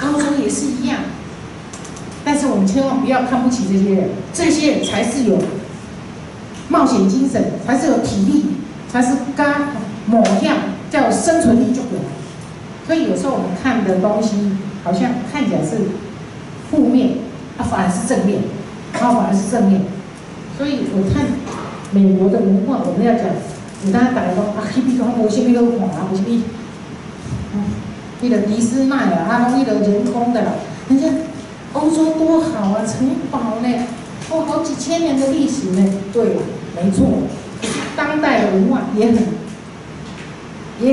歐洲也是一樣。但是我們千萬不要看不起這些人，這些人才是有冒險精神，才是有體力，才是敢冒險，叫有生存力就有。所以有時候我們看的東西，好像看起來是負面，啊，反而是正面，啊，反而是正面。所以我看美國的文化，我們要講，有當大家講啊，彼邊講無啥物好看啊，無啥物，彼個迪士尼啊，啊，攏彼個人工的啦，人家歐洲多好啊，城堡呢，哦，好幾千年的歷史呢。對了，沒錯，當代的文化也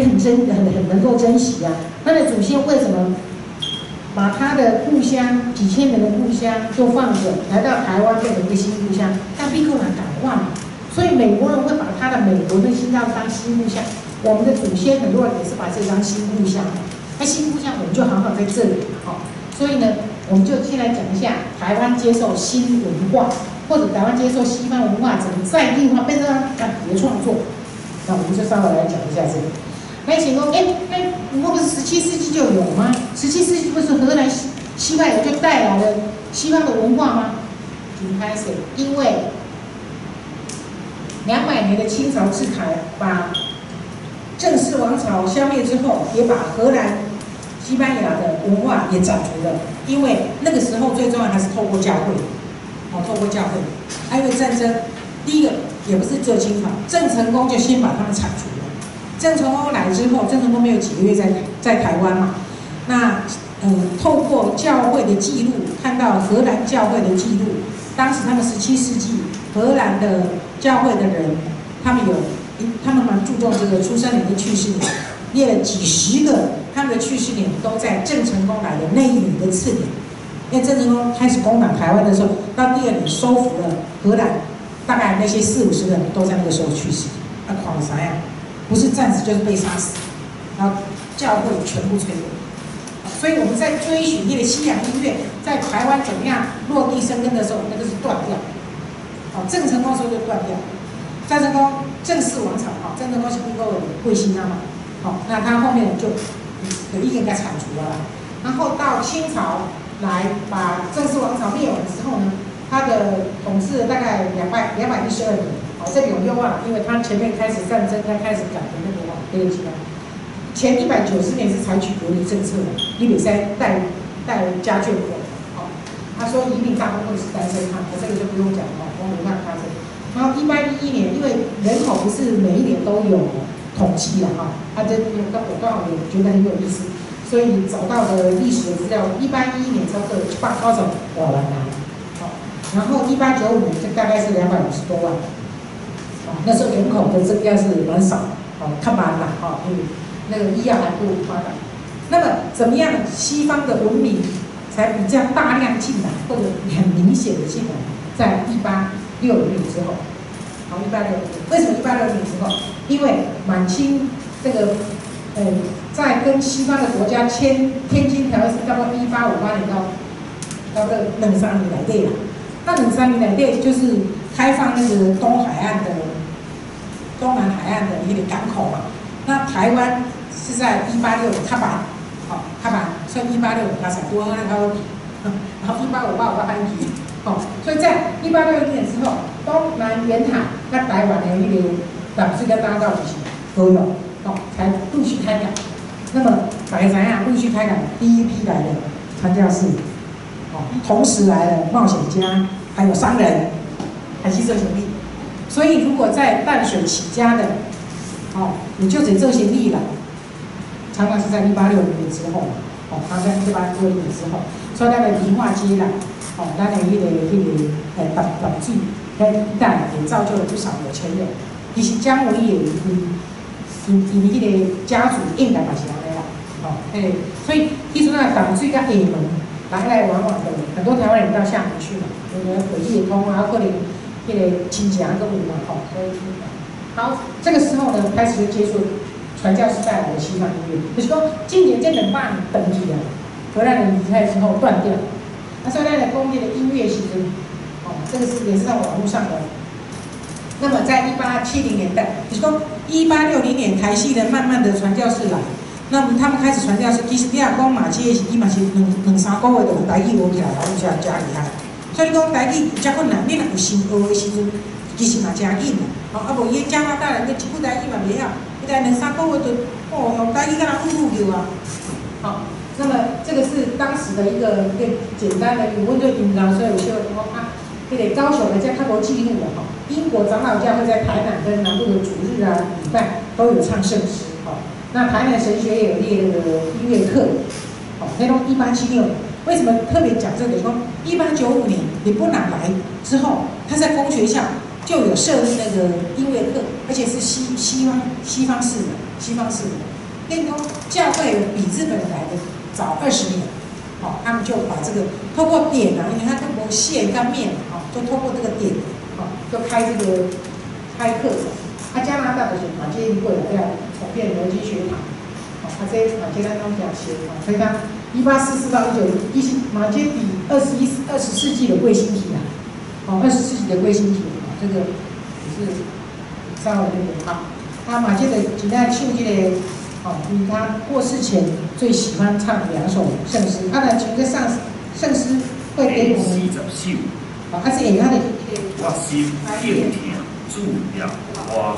很珍很很能夠珍惜啊。他的祖先為什麼把他的故鄉幾千年的故鄉就放着，來到台灣變成一個新故鄉？但美國人趕快嘛，所以美國人會把他的美國的新當新故鄉。我們的祖先很多人也是把這當新故鄉。那新故鄉我們就好好在這裡哈。所以呢，我們就先來講一下台灣接受新文化，或者台灣接受西方文化怎麼在地化變成別創作。那我們就稍微來講一下這個。那想說，哎，那我不是17世紀就有嗎？17世紀不是荷蘭西班牙就帶來了西方的文化嗎？就開始，因為200年的清朝治台，把鄭氏王朝消滅之後，也把荷蘭、西班牙的文化也斬除了。因為那個時候最重要還是透過教會，哦，透過教會。啊，因為戰爭，第一個也不是只有清朝，鄭成功就先把他們鏟除了。鄭成功來之後，鄭成功沒有幾個月在台灣嘛，那透過教會的記錄，看到荷蘭教會的記錄，當時他們17世紀荷蘭的教會的人，他們蠻注重這個出生年跟去世年，列了幾十個他們的去世年都在鄭成功來的那一年的次年，因為鄭成功開始攻打台灣的時候，到第二年收復了荷蘭，大概那些四五十個人都在那個時候去世，啊，狂啥呀？不是戰死就是被殺死，然後教會全部摧毀。所以我們在追尋那個西洋音樂在台灣怎麼樣落地生根的時候，那個是斷掉。好，鄭成功時候就斷掉。鄭成功鄭氏王朝，哈，鄭成功是美國的衛星啊嘛，好，那他後面就有一個給他鏟除了。然後到清朝來把鄭氏王朝滅亡之後呢，他的統治了大概212年。好，這裡我用忘了，因為他前面開始戰爭，他開始改的那個話，對不起啊。前190年是采取隔离政策的，你袂使帶家眷過來，哦，他說移民大部分是單身漢，這個就不用講了，我沒辦法發生。然後1811年，因為人口不是每一年都有統計的哈，啊這我剛好也覺得很有意思，所以找到的歷史的資料，1811年差不多195萬人，好，然後1895年就大概是250多萬，哦，那時候人口的增加是蠻少，哦，較慢啦，哈，因為那個醫藥還不發達。那麼怎麼樣西方的文明才比較大量進來，或者很明顯的進來，在1860年之後，好，一八六零，為什麼1860年之後？因為滿清這個，在跟西方的國家簽《天津條約》是差不多1858年到差不多兩三年內底啦。那兩三年內底就是開放那個東海岸的、東南海岸的一個港口嘛。那台灣是在186較晚，好，較晚，所以186較才多那較然後1858我翻去，哦，所以在1860年之後，東南沿海佮台灣的那個淡水佮大道就是都有，哦，才陸續開港。那麼大家知影，陸續開港第一批來的傳教士，哦，同時來了冒險家，還有商人，還是做生意。所以如果在淡水起家的，哦，你就得做生意了。常常是在1860年之後，哦，他在1860年之後，所以咱的迪化街啦，哦，咱的迄個淡水那一帶也造就了不少有錢人。其實蔣文也因彼個家族應該嘛是按呢啦，哦，迄個，所以彼陣啊淡水佮廈門來來往往的，很多台灣人到廈門去嘛，因為火氣也通啊，可能彼個親情閣有嘛，吼，所以好，這個時候呢，開始就接觸傳教士帶來的西方音樂，就是講今年這200年斷去啊，荷蘭人離開之後斷掉，啊，所以咱來講這個音樂時陣，哦，這個是也是在網絡上的。那麼在1870年代，就是講1860年開始呢，慢慢的傳教士來，那麼他們開始傳教士，其實你若講馬偕是，伊嘛是兩三個月就用台語學起來，有遮誠厲害。所以你講台語有遮困難，你若有心學的時陣，其實嘛誠緊啦。哦，啊無伊加拿大人，伊一句台語嘛袂曉，伊來兩三個月就哦用台語敢若嗚嗚叫啊。好，那麼這個是當時的一個簡單的，阮對音樂，所以有小講啊，彼個高雄的這較無記錄了吼。英國長老教會在台南跟南部的主日啊禮拜都有唱聖詩，吼。那台南神學也有列那個音樂課，吼，那攏1876年。為什麼特別講這個？說1895年李布朗來之後，他在公學校就有設立那個音樂課，而且是西方式的。跟你講，教會比日本來的早20年，哦，他們就把這個透過點啊，因為他都無線跟面，哦，就透過這個點，哦，就開這個開課程。啊，加拿大就是馬偕過來要重建牛津學堂，哦，啊，這馬偕咱攏誠熟，哦，所以他1844到19，其實馬偕佇20世紀的貴興體啊，哦，20世紀的貴興體，哦，這個也是稍微那個好。他馬偕的真愛唱這個，哦，他過世前最喜歡唱兩首聖詩。啊，來像這上聖詩會給我們， 40首。哦，啊是下跤的。我心敬聽主耶和華。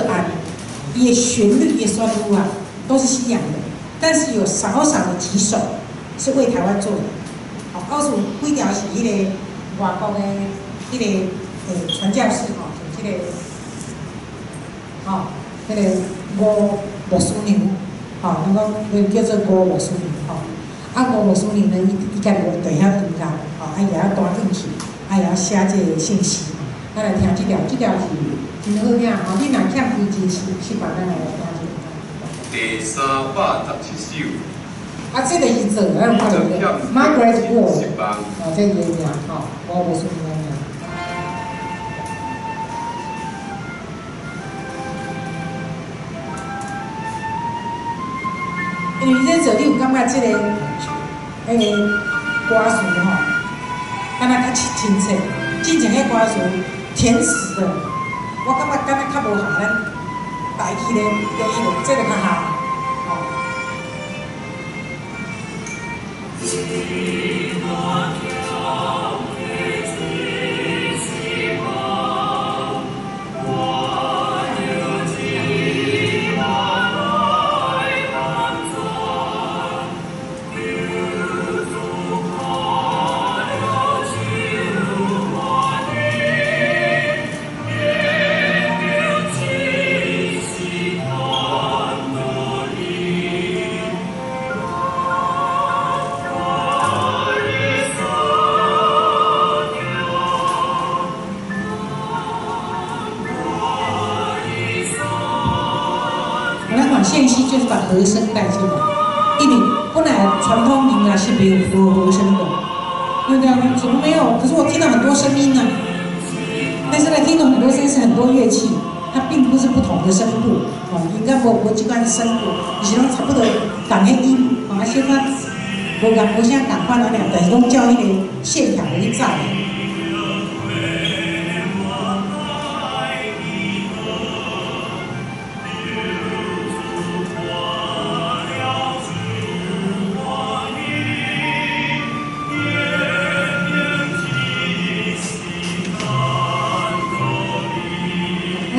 个案，伊的旋律、伊的旋律啊，都是西洋的，但是有少少的幾首是為台灣做的。好，告訴幾條是彼個外國的彼個傳教士吼，就這個，吼，彼個吳牧師娘，吼，咱講彼個叫做吳牧師娘吼。啊，吳牧師娘呢，伊家己有佇遐彈琴，吼，啊伊會曉彈鋼琴，啊會曉寫這個聖詩。咱來聽這條，這條是真好聽吼。你若欠開真習慣，咱來聽這個。第317首。啊，這個是做，咱有看著 Margaret Ward，哦，這伊的名吼，吳牧師娘的名。因為你這做，你有感覺這個、彼個歌詞吼，敢若較親切。之前彼歌詞填詞的，我感覺敢若較無合咱台語咧，咧彼個，這個較合，吼。聖詩就是把和聲帶進來，因為本來傳統音樂是沒有和聲的，對不對？怎麼沒有？可是我聽到很多聲音呢，但是呢，聽到很多聲音是很多樂器，它並不是不同的聲部，哦，應該無這款聲部，是攏差不多同个音，哦，啊，小可無共無啥仝款按呢，但是攏照彼個線條去走。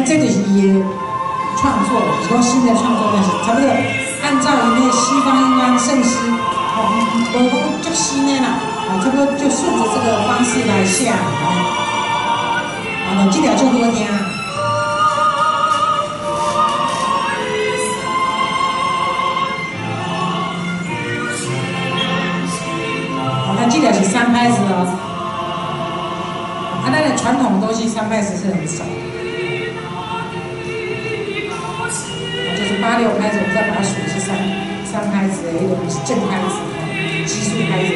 這就是伊的創作，是講新的創作，但是差不多按照伊那西方音樂聖詩，哦，無講足新的啦，啊，差不多就順著這個方式來寫，啊，這條就好聽。哦，那這條是三拍子哦，啊，咱的傳統東西三拍子是很少。八六拍子，我們再把它數是三拍子的一種正拍子，奇數拍子。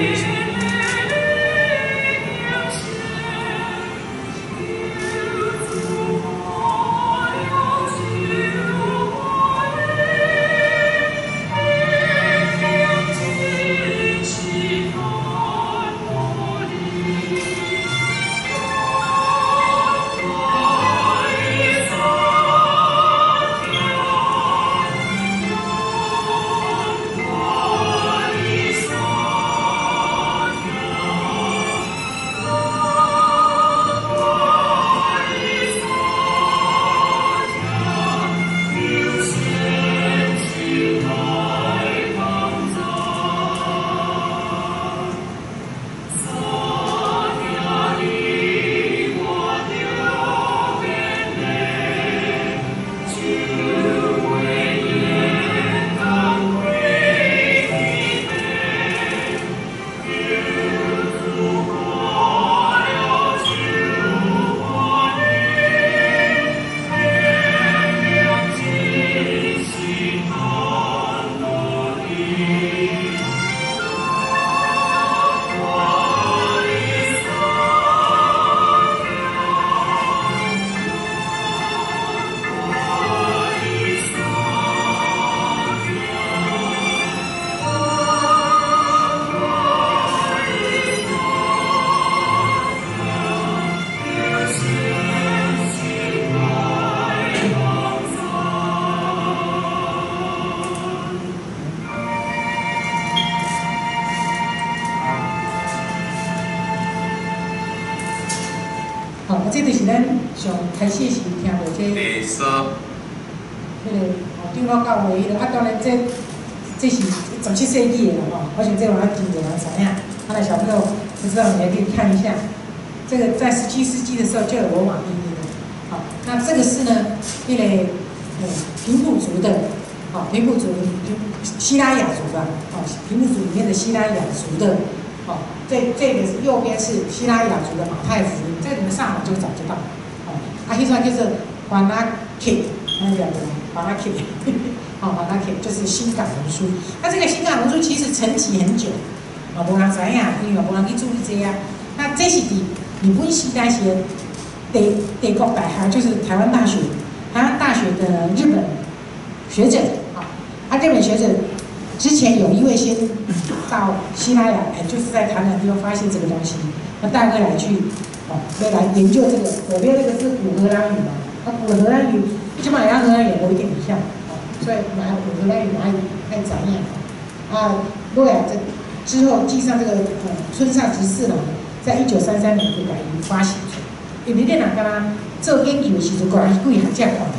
好，這就是咱上開始時聽著這。第三。彼个吼长老教會彼个，啊當然這是17世紀的啦吼，我想這嘛真濟人知影，啊若小朋友不知道，你還可以看一下，這個在17世紀的時候就有羅馬拼音了。好，那這個是呢，彼個平埔族的，好，平埔族西拉雅族吧，哦，平埔族裡面的西拉雅族的，哦，這個是右邊是西拉雅族的馬太福音，這個你們上網就找得到。哦，啊，彼段叫做 Panakit，那個 Panakit，好，Panakit 就是新港文書。那這個新港文書其實沉寂很久，啊，無人知影，因為無人去注意這啊。那這是佇日本時代時的帝國大學，就是台灣大學，台灣大學的日本學者，啊，啊，日本學者之前有一位先到西拉雅，哎，就是在台南地方發現這個東西，那帶回來去，哦，要來研究這個。左邊那個是古荷蘭語嘛，啊，古荷蘭語，這擺荷蘭語無一定會曉，哦，所以嘛古荷蘭語嘛愛知影，啊，落來這之後記上這個村上直四郎，在1933年就共伊發行出，因為你若敢若做研究的時陣，閣來幾學者看來嘛，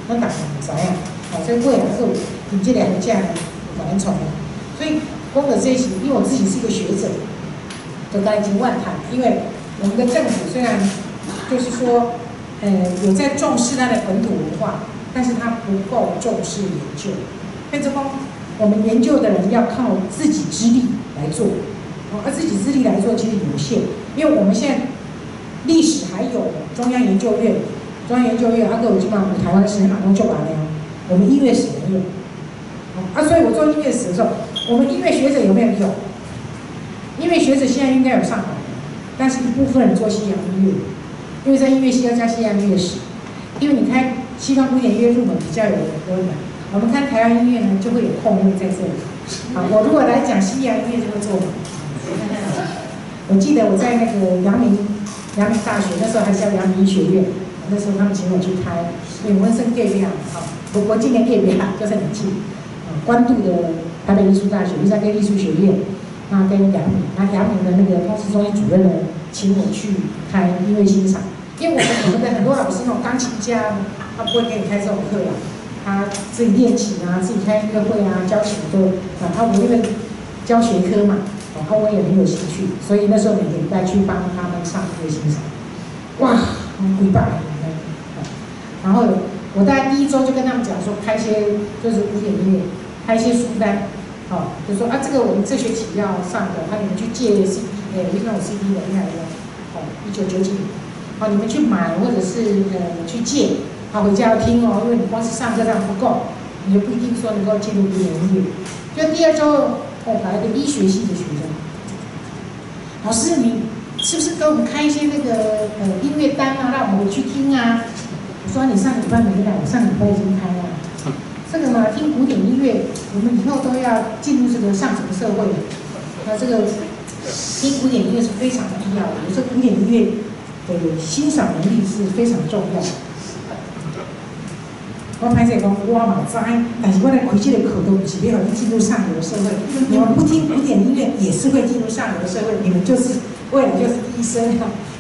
咱逐個毋知影，哦，所以過來閣有𪜶這個學者呢，有共咱創的。所以講到這是，因為我自己是一個學者，就該真怨嘆，因為我們的政府雖然就是說，有在重視它的本土文化，但是他不夠重視研究。變成講，我們研究的人要靠自己之力來做，而自己之力來做其實有限，因為我們現在歷史還有中央研究院，中央研究院啊，閣有這擺有台灣史馬東就把了，我們音樂史沒有，啊，所以我做音樂史的時候，我們音樂學者有沒有？有，音樂學者現在應該有上百人，但是一部分人做西洋音樂，因為在音樂系要加西洋音樂史，因為你開西方古典音樂入門比較有入門，我們看台灣音樂呢就會有空位在這裡。好，我如果來講西洋音樂就會坐滿。我記得我在那個陽明大學，那時候還叫陽明醫學院，那時候他們請我去開，因為溫生隔壁啊，好，我今年隔壁就是很近，關渡的台北藝術大學，就在跟藝術學院，那跟陽明，那陽明的那個通識中心主任呢，請我去開音樂欣賞，因為我們的很多老師那種鋼琴家，他不會給你開這種課啊，他自己練琴啊，自己開音樂會啊，教琴都啊，他我因為教學科嘛。然後我也很有興趣，所以那時候每個禮拜去幫他們上音樂欣賞，哇，幾百人。然後我在第一週就跟他們講說，開一些就是古典音樂，開一些書單，好，就說啊，這個我們這學期要上的，啊，你們去借 CD，哎，那種 CD 的，厲害的，哦，一九九幾年，好，你們去買或者是去借，好，回家要聽哦，因為你光是上課這樣不夠，你就不一定說能夠進入古典音樂。就第二週，哦，來一個醫學系的學生，老師，你是不是給我們開一些那個音樂單啊，讓我們回去聽啊？我說你上禮拜沒來，我上禮拜已經開了。這個嘛，聽古典音樂，我們以後都要進入這個上層社會，那這個聽古典音樂是非常必要的。我說古典音樂的欣賞能力是非常重要的。我歹勢講，我嘛知，但是我來開這個課都毋是欲予你進入上流社會。你們不聽古典音樂也是會進入上流社會，你們就是為了就是醫生。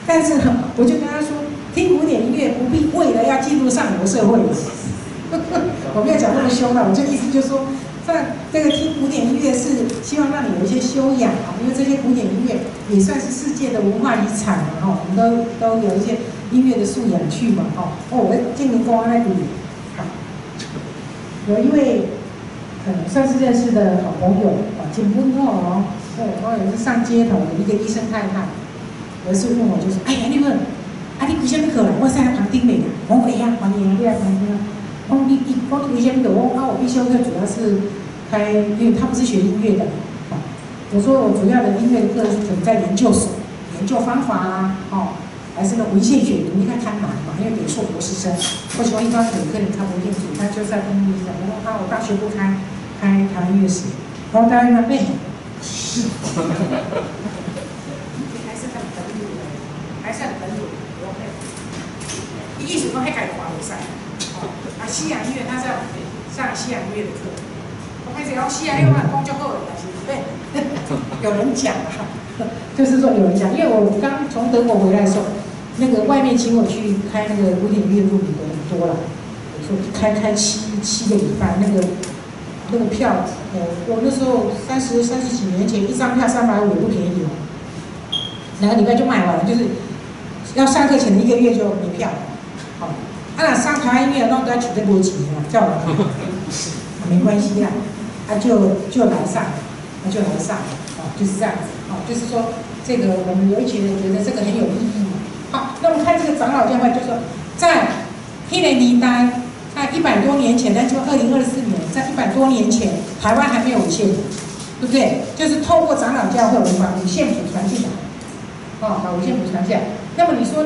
但是呢，我就跟他說，聽古典音樂不必為了要進入上流社會。我沒有講那麼兇了，我就意思就是說，在這個聽古典音樂是希望讓你有一些修養啊，因為這些古典音樂也算是世界的文化遺產嘛，哈，我們都有一些音樂的素養去嘛，哈。哦，我今年講那裡。有一位，算是認識的好朋友啊，真本土哦，哦，我有一次上街頭，有一個醫生太太，有一次問我就說，哎呀，你問，啊，你開啥物課啦？我會使來旁聽袂？我講會啊，歡迎啊，你來旁聽啊。我講你開啥物課？我講啊，我必修課主要是開，因為他不是學音樂的，哦，我說我主要的音樂課是可能在研究所，研究方法啊，哦。還是個文獻選讀，你看看難嘛，因為給碩博士生，或者說一般本科你看不進去，他就在聽音樂。我說啊，我大學部開台灣音樂史，然後大家那還是很本土的，還是很本土的。我意思講彼家看會使，哦，啊，西洋音樂他在上西洋音樂的課，我開始講西洋音樂講足好的，但是對，有人講啊，就是說有人講，因為我剛從德國回來的時候，那個外面請我去開那個古典音樂入門的很多了，我說时候一开开七个礼拜，那个票，我那时候三十几年前，一张票350也不便宜哦，2个礼拜就卖完了，就是要上课前的一个月就没票。好，啊，若上台湾音乐攏都要取得無錢嘛，叫我，沒關係啦，啊就來上，啊就來上，啊就是這樣子，啊就是說這個我們有一群人覺得這個很有意義嘛。好，那我們看這個長老教會，就是說在彼個年代，在100多年前，那就2024年，在100多年前，台灣還沒有五線譜，對不對？就是透過長老教會，我們把五線譜傳進來，哦，把五線譜傳進來。那麼你說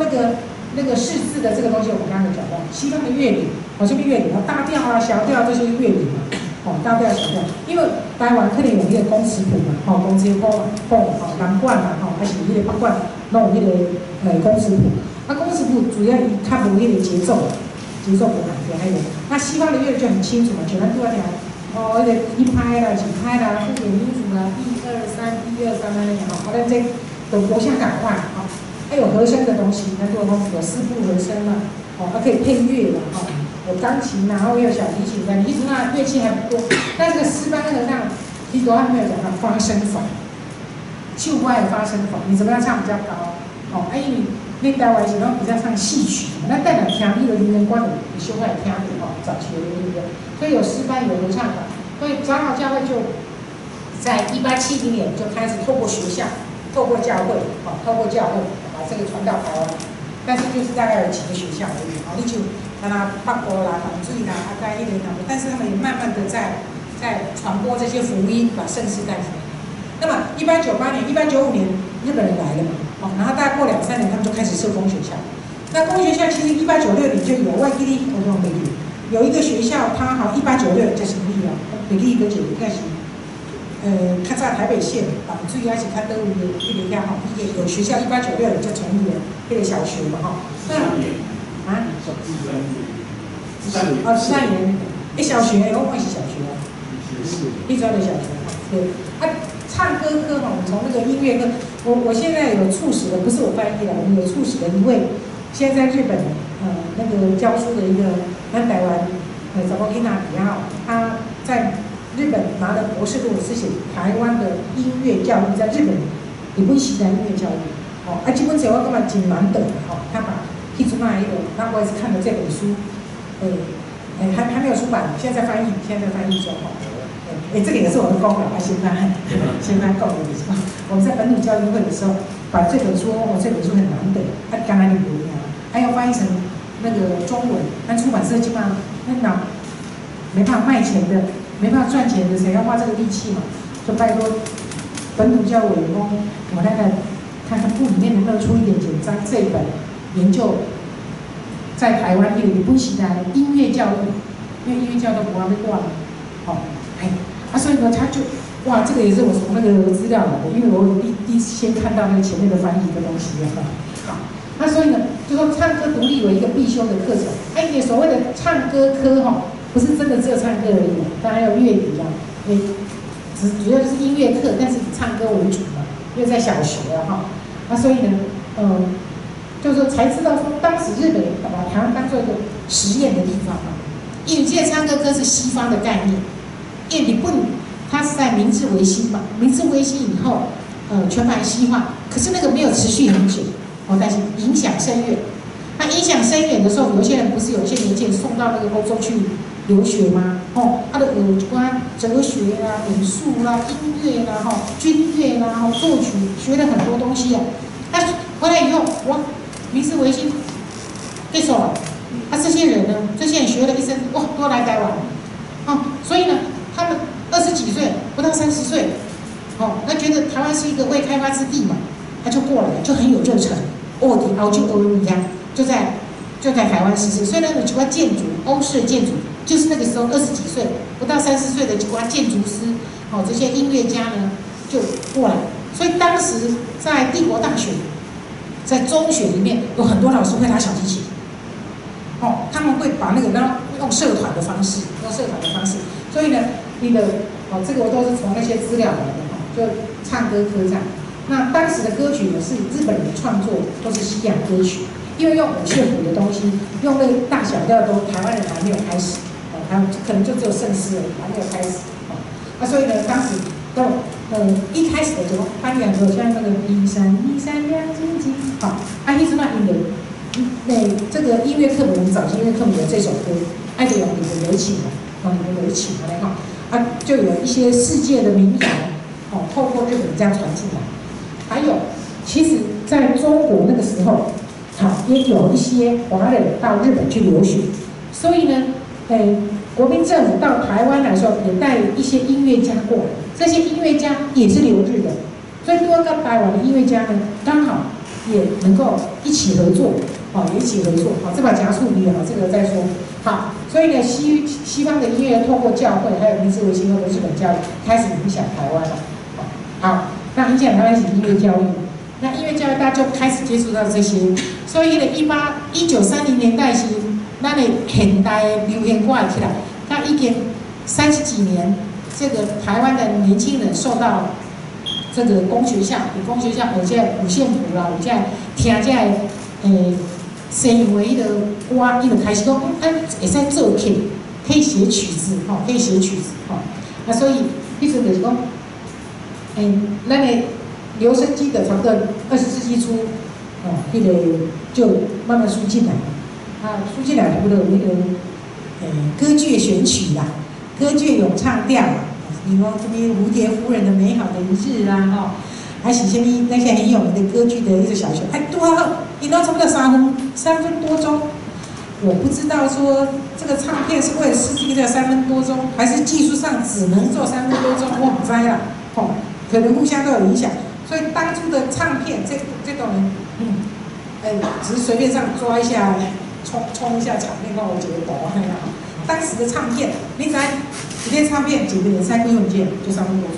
那個識字的這個東西，我們剛剛有講到，西方的樂理，哦，這邊樂理，大調啊、小調這些樂理嘛，哦，大調、小調，因為台灣可能有彼個工尺譜嘛，吼，工尺譜嘛，吼，南管嘛，吼，還是彼個北管，攏有彼個工尺譜。啊，工尺譜主要伊較無彼個節奏，節奏無仝對，還有那西方的樂理就很清楚嘛，像咱拄仔聽，哦，彼個一拍啦、二拍啦、附點音符啦，一二三、一二三按呢吼，啊，咱這都無啥仝款，吼，還有和聲的東西，咱拄仔講有四部和聲嘛，哦，還可以配樂嘛，吼，有鋼琴然後又有小提琴的，你一直那樂器還不多，但這個詩班跟合唱，其實都還沒有講到發聲法，唱歌的發聲法，你怎麼樣唱比較高？哦，啊，因為你台灣是攏比較唱戲曲嘛，咱等下聽你的留言觀會小可會聽著吼，早期的流行歌，所以有詩班有合唱團，所以長老教會就在1870年就開始透過學校，透過教會，哦，透過教會把這個傳到台灣，但是就是大概有幾個學校而已，哦，你就看那北部啦、淡水啦、啊，在一點南部，但是他們也慢慢的在傳播這些福音，把聖詩帶出來。那麼1898年、1895年，日本人來了嘛，哦，然後大概過兩三年，他們就開始設公學校。那公學校其實1896年就有，我記得我講袂記，有一個學校，它好1896就成立了，袂記佗一個應該是，較早台北縣淡水還是較佗位的彼個遐吼，彼個有學校1896年就成立了，彼個小學嘛吼。那啊？哦，13年，欸，小學，我講是小學啊。一專的小學，對。啊，唱歌科哈，我們從那個音樂課，我現在有促使的，不是我翻譯的，我們有促使的一位，現在在日本那個教書的一個，咱台灣查某囡仔底下，他在日本拿的博士論文是寫台灣的音樂教育在日本日本時代音樂教育，哦，啊，這本冊我感覺真難得的吼，他把彼陣仔彼個，那我也是看了這本書，還沒有出版，現在在翻譯，現在在翻譯中吼。哎，這個也是我的功勞啊！先來講的，我們在本土教育會的時候，把這本書，哦，這本書很難得，啊，剛才你無影，還要翻譯成那個中文，但出版社起碼那哪沒辦法賣錢的，沒辦法賺錢的，誰要花這個力氣嘛？就拜託本土教育委員講，我那個看看部裡面能不能出一點簡章，這一本研究在台灣日本時代音樂教育，因為音樂教育都無法欲管，哦，哎。啊，所以呢，他就，哇，這個也是我從那個資料來的，因為我第一先看到那個前面的翻譯的東西哈。好，那所以呢，就說唱歌獨立為一個必修的課程。哎，你所謂的唱歌科哈，不是真的只有唱歌而已，當然還有樂理啊，哎，主要就是音樂課，但是以唱歌為主嘛，因為在小學啊哈。那所以呢，就是說才知道說當時日本人把台灣當做一個實驗的地方啊，因為這個唱歌科是西方的概念。因為日本，它是在明治維新嘛，明治維新以後，全盤西化，可是那個沒有持續很久，哦，但是影響深遠。那影響深遠的時候，有些人不是有些年輕人送到那個歐洲去留學嗎？哦，啊就學一寡哲學啦、美術啦、音樂啦、吼、軍樂啦、吼、作曲，學了很多東西啊。那回來以後，哇，明治維新結束了，啊，這些人呢，這些人學了一身，哇，都來台灣，哦，所以呢。他們20幾歲，不到30歲，哦，那覺得台灣是一個未開發之地嘛，他就過來，就很有熱忱。哦，佇歐洲學物件，就在台灣實施。所以呢，有一寡建築，歐式建築，就是那個時候20幾歲，不到30歲的一寡建築師，哦，這些音樂家呢，就過來。所以當時在帝國大學，在中學裡面有很多老師會拉小提琴，哦，他們會把那個然後用社團的方式，用社團的方式，所以呢。那個哦，這個我都是從那些資料來的哈，就唱歌科這樣。那當時的歌曲呢是日本人創作，都是西洋歌曲。因為用五線譜的東西，用那個大小調都台灣人還沒有開始，哦，還可能就只有聖詩而已，還沒有開始，哦，啊，所以呢，當時都一開始的時候翻譯很多，像那個一閃一閃亮晶晶，好，啊，彼陣仔因為那這個音樂課本，我們早期音樂課本有這首歌，愛就用日本來唱嘛，哦，日本來唱按呢吼，啊，就有一些世界的民謠，哦，透過日本這樣傳進來，還有，其實在中國那個時候，好，也有一些華人到日本去留學，所以呢，國民政府到台灣來說，也帶一些音樂家過來，這些音樂家也是留日的，所以多個台灣的音樂家呢，剛好也能夠一起合作，哦，一起合作，好，這把夾處理好，這個再說。好，所以呢，西方的音樂透過教會，還有明治維新後的日本教育，開始影響台灣了。好，那影響台灣是音樂教育，那音樂教育大家就開始接觸到這些，所以呢，1930年代時，咱的現代的流行歌起來，那已經三十幾年，這個台灣的年輕人受到這個公學校，佇公學校學這個五線譜啦，有這個聽這個西洋的彼個歌，伊就開始講，啊，會使作曲，可以寫曲子，吼，可以寫曲子，吼。啊，所以彼陣就是講，咱的留聲機的差不多20世紀初，哦，彼個就慢慢輸進來，啊，輸進來差不多有彼個，歌劇選曲啦，歌劇詠唱調啦，比如講啥物蝴蝶夫人的美好的一日啊，吼，還是啥物那些很有名的歌劇的一個小曲，哎，拄好，伊攏差不多3分多鐘，我不知道說這個唱片是為了試這個叫三分多鐘，還是技術上只能做三分多鐘，我毋知啦，吼，可能互相都有影響。所以當初的唱片，這種人，只是隨便上抓一下，衝衝一下場面，讓我覺得懂啊。當時的唱片，你知一片唱片幾個人三個用件就三分多鐘。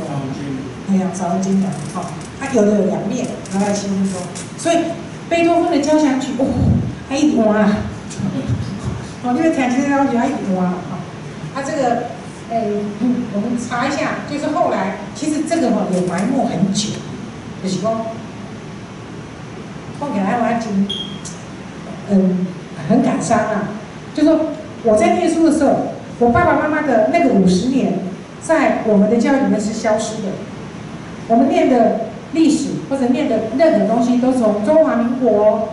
哎呀，3分鐘的，好，它有的有兩面，大概7分鐘。所以貝多芬的交響曲，哦，還一直換啊，哦，你欲聽這個東西還一直換啊，啊，這個，我們查一下，就是後來，其實這個吼也埋沒很久，就是講，講起來我還真，很感傷啊。就說我在念書的時候，我爸爸媽媽的那個50年，在我們的教育裡面是消失的。我們念的歷史或者念的任何東西，都從中華民國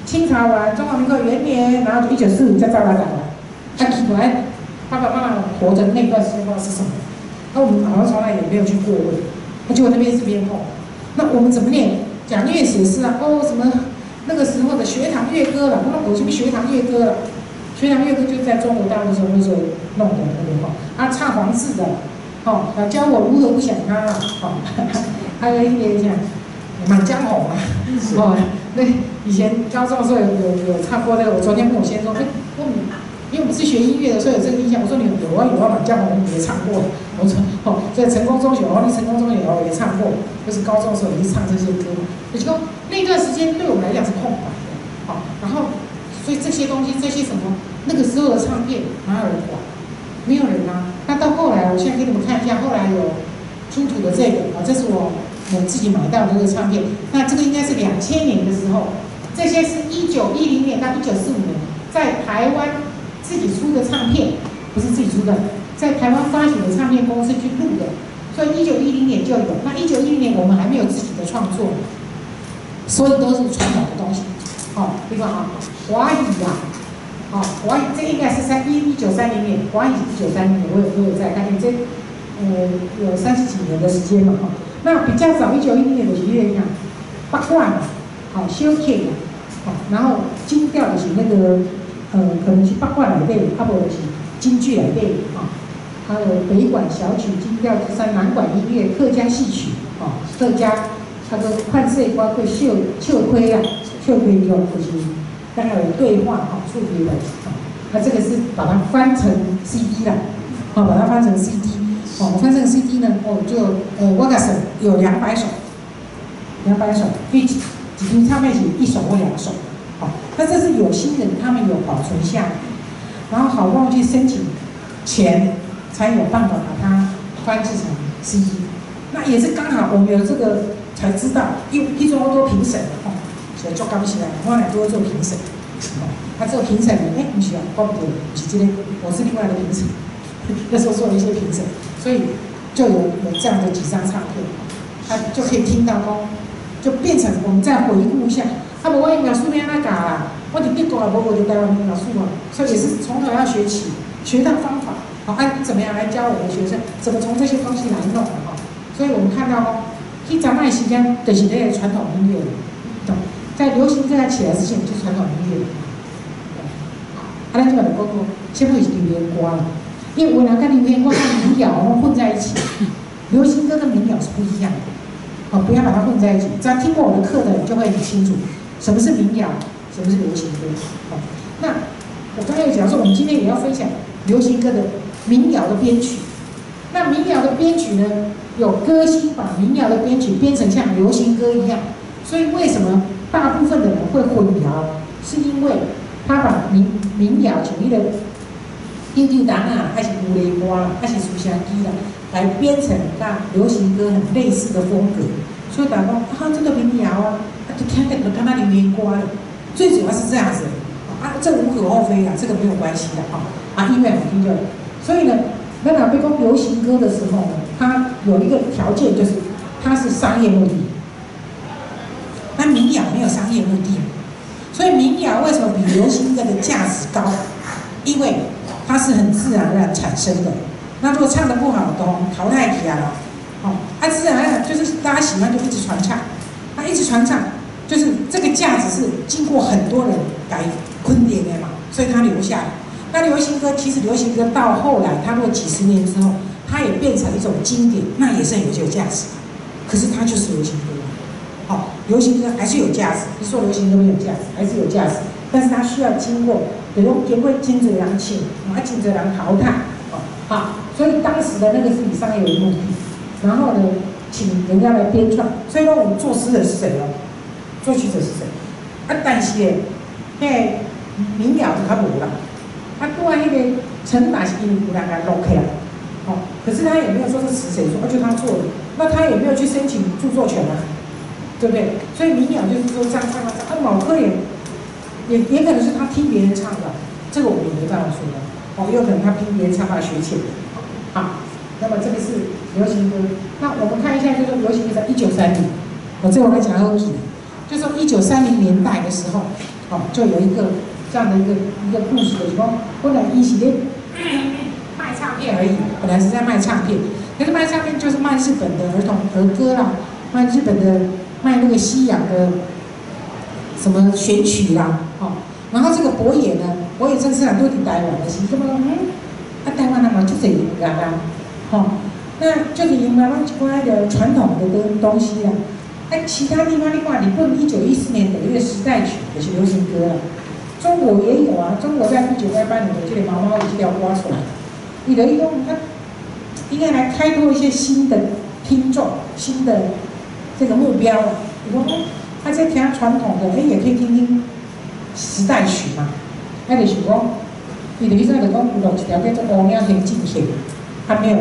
清朝完，中華民國元年，然後就1945再走來走來。啊，奇怪，爸爸媽媽活着那段時間不知道是什麼，那我們好像從來也沒有去過問，那結果那邊是編號，那我們怎麼念？講樂史是啊，哦，什麼那個時候的學堂樂歌了，那我什麼學堂樂歌了？學堂樂歌就在中國大陸時候那時候弄的那個哈，啊，唱黃字的，哦，教我如何不想他啊，哦，還有一點像《滿江紅》啊，哦，那以前高中的時候有唱過那個。我昨天問我先生說，哎，我因為我們是學音樂的，所以有這個印象。我說你有啊有啊，《滿江紅》也唱過。我說哦，在成功中學哦，你成功中學哦也唱過，就是高中的時候也是唱這些歌。也就說那段時間對我們來講是空白的，好，然後所以這些東西，這些什麼那個時候的唱片哪有人管？沒有人啊。那到後來，我現在給你們看一下，後來有出土的這個啊，這是我自己買到的這個唱片。那這個應該是2000年的時候，這些是1910年到1945年在台灣自己出的唱片，不是自己出的，在台灣發行的唱片公司去錄的，所以1910年就有。那1910年我們還沒有自己的創作，所以都是傳統的東西。哦，比如說啊，華語啊，哦，華語這應該是1930年，華語1930年，我有在看，這有三十幾年的時間嘛，哈。那比較早1910年的是那個北管，好，小曲，好，然後京調就是那個可能是北管內底，啊無就是京劇內底，哈。還有北管小曲、京調之三、南管音樂、客家戲曲，哦，客家，它個款式包括笑笑虧啊，笑虧就是剛才有對話哈，處理的，那這個是把它翻成 CD 啦，好，把它翻成 CD，哦，翻成 CD 呢，哦，就我個是有200首，200首，一幾張唱片是一首或兩首，好，那這是有心人他們有保存下來，然後好不容易去申請錢，才有辦法把它翻製成 CD，那也是剛好我們有這個才知道，因為彼陣我都評審哦，所以足感謝啊！我來多做評審，他做評審呢，欸，毋是啊，我毋對，毋是這個，我是另外的評審。那時候做了一些評審，所以就有這樣的幾張唱片，他就可以聽到講，就變成我們再回顧一下，啊，無我音樂書欲按怎教啦？我佇德國也無學著台灣音樂書啊，所以也是從頭要學起，學到方法，好，按怎麼樣來教我們學生，怎麼從這些東西來弄哈。所以我們看到講，彼陣仔時間就是那個傳統音樂，懂？在流行歌起來之前，就是傳統音樂。啊，咱這擺就講講，啥物是流行歌啦？因為有人佮流行歌佮民謠混在一起，流行歌跟民謠是不一樣的，好，不要把它混在一起。只要聽過我的課的人就會很清楚，什麼是民謠，什麼是流行歌。好，那我剛才有講說，我們今天也要分享流行歌的民謠的編曲。那民謠的編曲呢，有歌星把民謠的編曲編成像流行歌一樣，所以為什麼大部分的人會混淆？是因為他把民謠像彼個丟丟當啊，還是牛奶歌啦，還是思聲機啦，來編成佮流行歌很類似的風格，所以大家講啊，這個民謠啊，啊，就聽起來就感覺流行歌咧。最主要是這樣子，啊，這無可厚非啊，這個沒有關係的哈，啊，音樂好聽就。所以呢，咱若欲講流行歌的時候呢，它有一個條件，就是它是商業目的。那民謠沒有商業目的，所以民謠為什麼比流行歌的價值高？因為它是很自然而然產生的。那如果唱得不好，都淘汰起來了。哦，啊，自然而然就是大家喜歡就一直傳唱，那一直傳唱，就是這個價值是經過很多人來肯定的嘛，所以它留下來。那流行歌其實流行歌到後來，它如果幾十年之後，它也變成一種經典，那也是很有價值。可是它就是流行歌，好，流行歌還是有價值。你說流行歌沒有價值，還是有價值，但是它需要經過，比如經過真濟人唱，啊，真濟人淘汰，哦，好，所以當時的那個是以商業為目的，然後呢，請人家來編創。所以說我們作詞人是誰哦？作曲者是誰？啊，但是呢，彼個民謠就較無啦。啊，拄仔彼個陳達是因為有人共錄起來，哦，可是他也沒有說是詞誰說，啊，就他做的，那他也沒有去申請著作權啊，對不對？所以民謠就是說這樣唱啊唱，啊，某可能也可能是他聽別人唱的，這個我們也沒辦法說的，哦，也有可能他聽別人唱把它學起來。好，那麼這個是流行歌，那我們看一下，就是流行歌在1930，我這我來講好記，就是說1930年代的時候，哦，就有一個這樣的一個故事，就是說，本來伊是咧賣唱片而已，本來是在賣唱片，可是賣唱片就是賣日本的兒童兒歌啦，賣日本的賣那個西洋的什麼選曲啦，哦，然後這個薄野呢，薄野正次郎都佇台灣的時，感覺講，啊，台灣人嘛足濟音樂啊，吼，那就是音樂攏一寡彼個傳統的東西啦，啊，其他地方你看，日本1914年的一個時代曲就是流行歌啦。中國也有啊，中國在1928年的這個毛毛雨這條歌出來，伊就伊講他應該來開拓一些新的聽眾、新的這個目標。伊講他在聽傳統的，欸，也可以聽聽時代曲嘛。啊，就是講，伊就彼陣就講有錄一條叫做《烏影天進行》，他沒有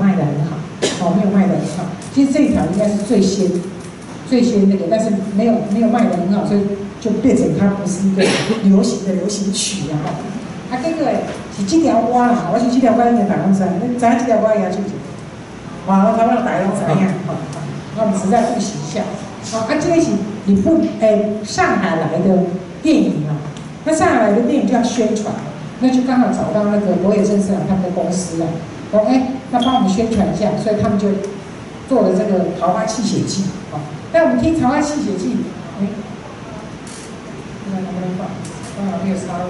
賣得很好，哦，沒有賣得很好。其實這一條應該是最先那個，但是沒有賣得很好，所以就變成它不是一個流行的流行曲啊！吼，啊，結果是這條歌啦，我想這條歌應該大家攏知，你知影這條歌伊也唱一下？哇，我差不多大家攏知影，吼，那我們實在複習一下。好，啊，這個是日本上海來的電影啊，那上海來的電影就要宣傳，那就剛好找到那個薄野正次郎他們的公司啊，說欸，那幫我們宣傳一下，所以他們就做了這個《桃花泣血記》啊。那我們聽《桃花泣血記》，欸，看能不能放？剛好沒有插入。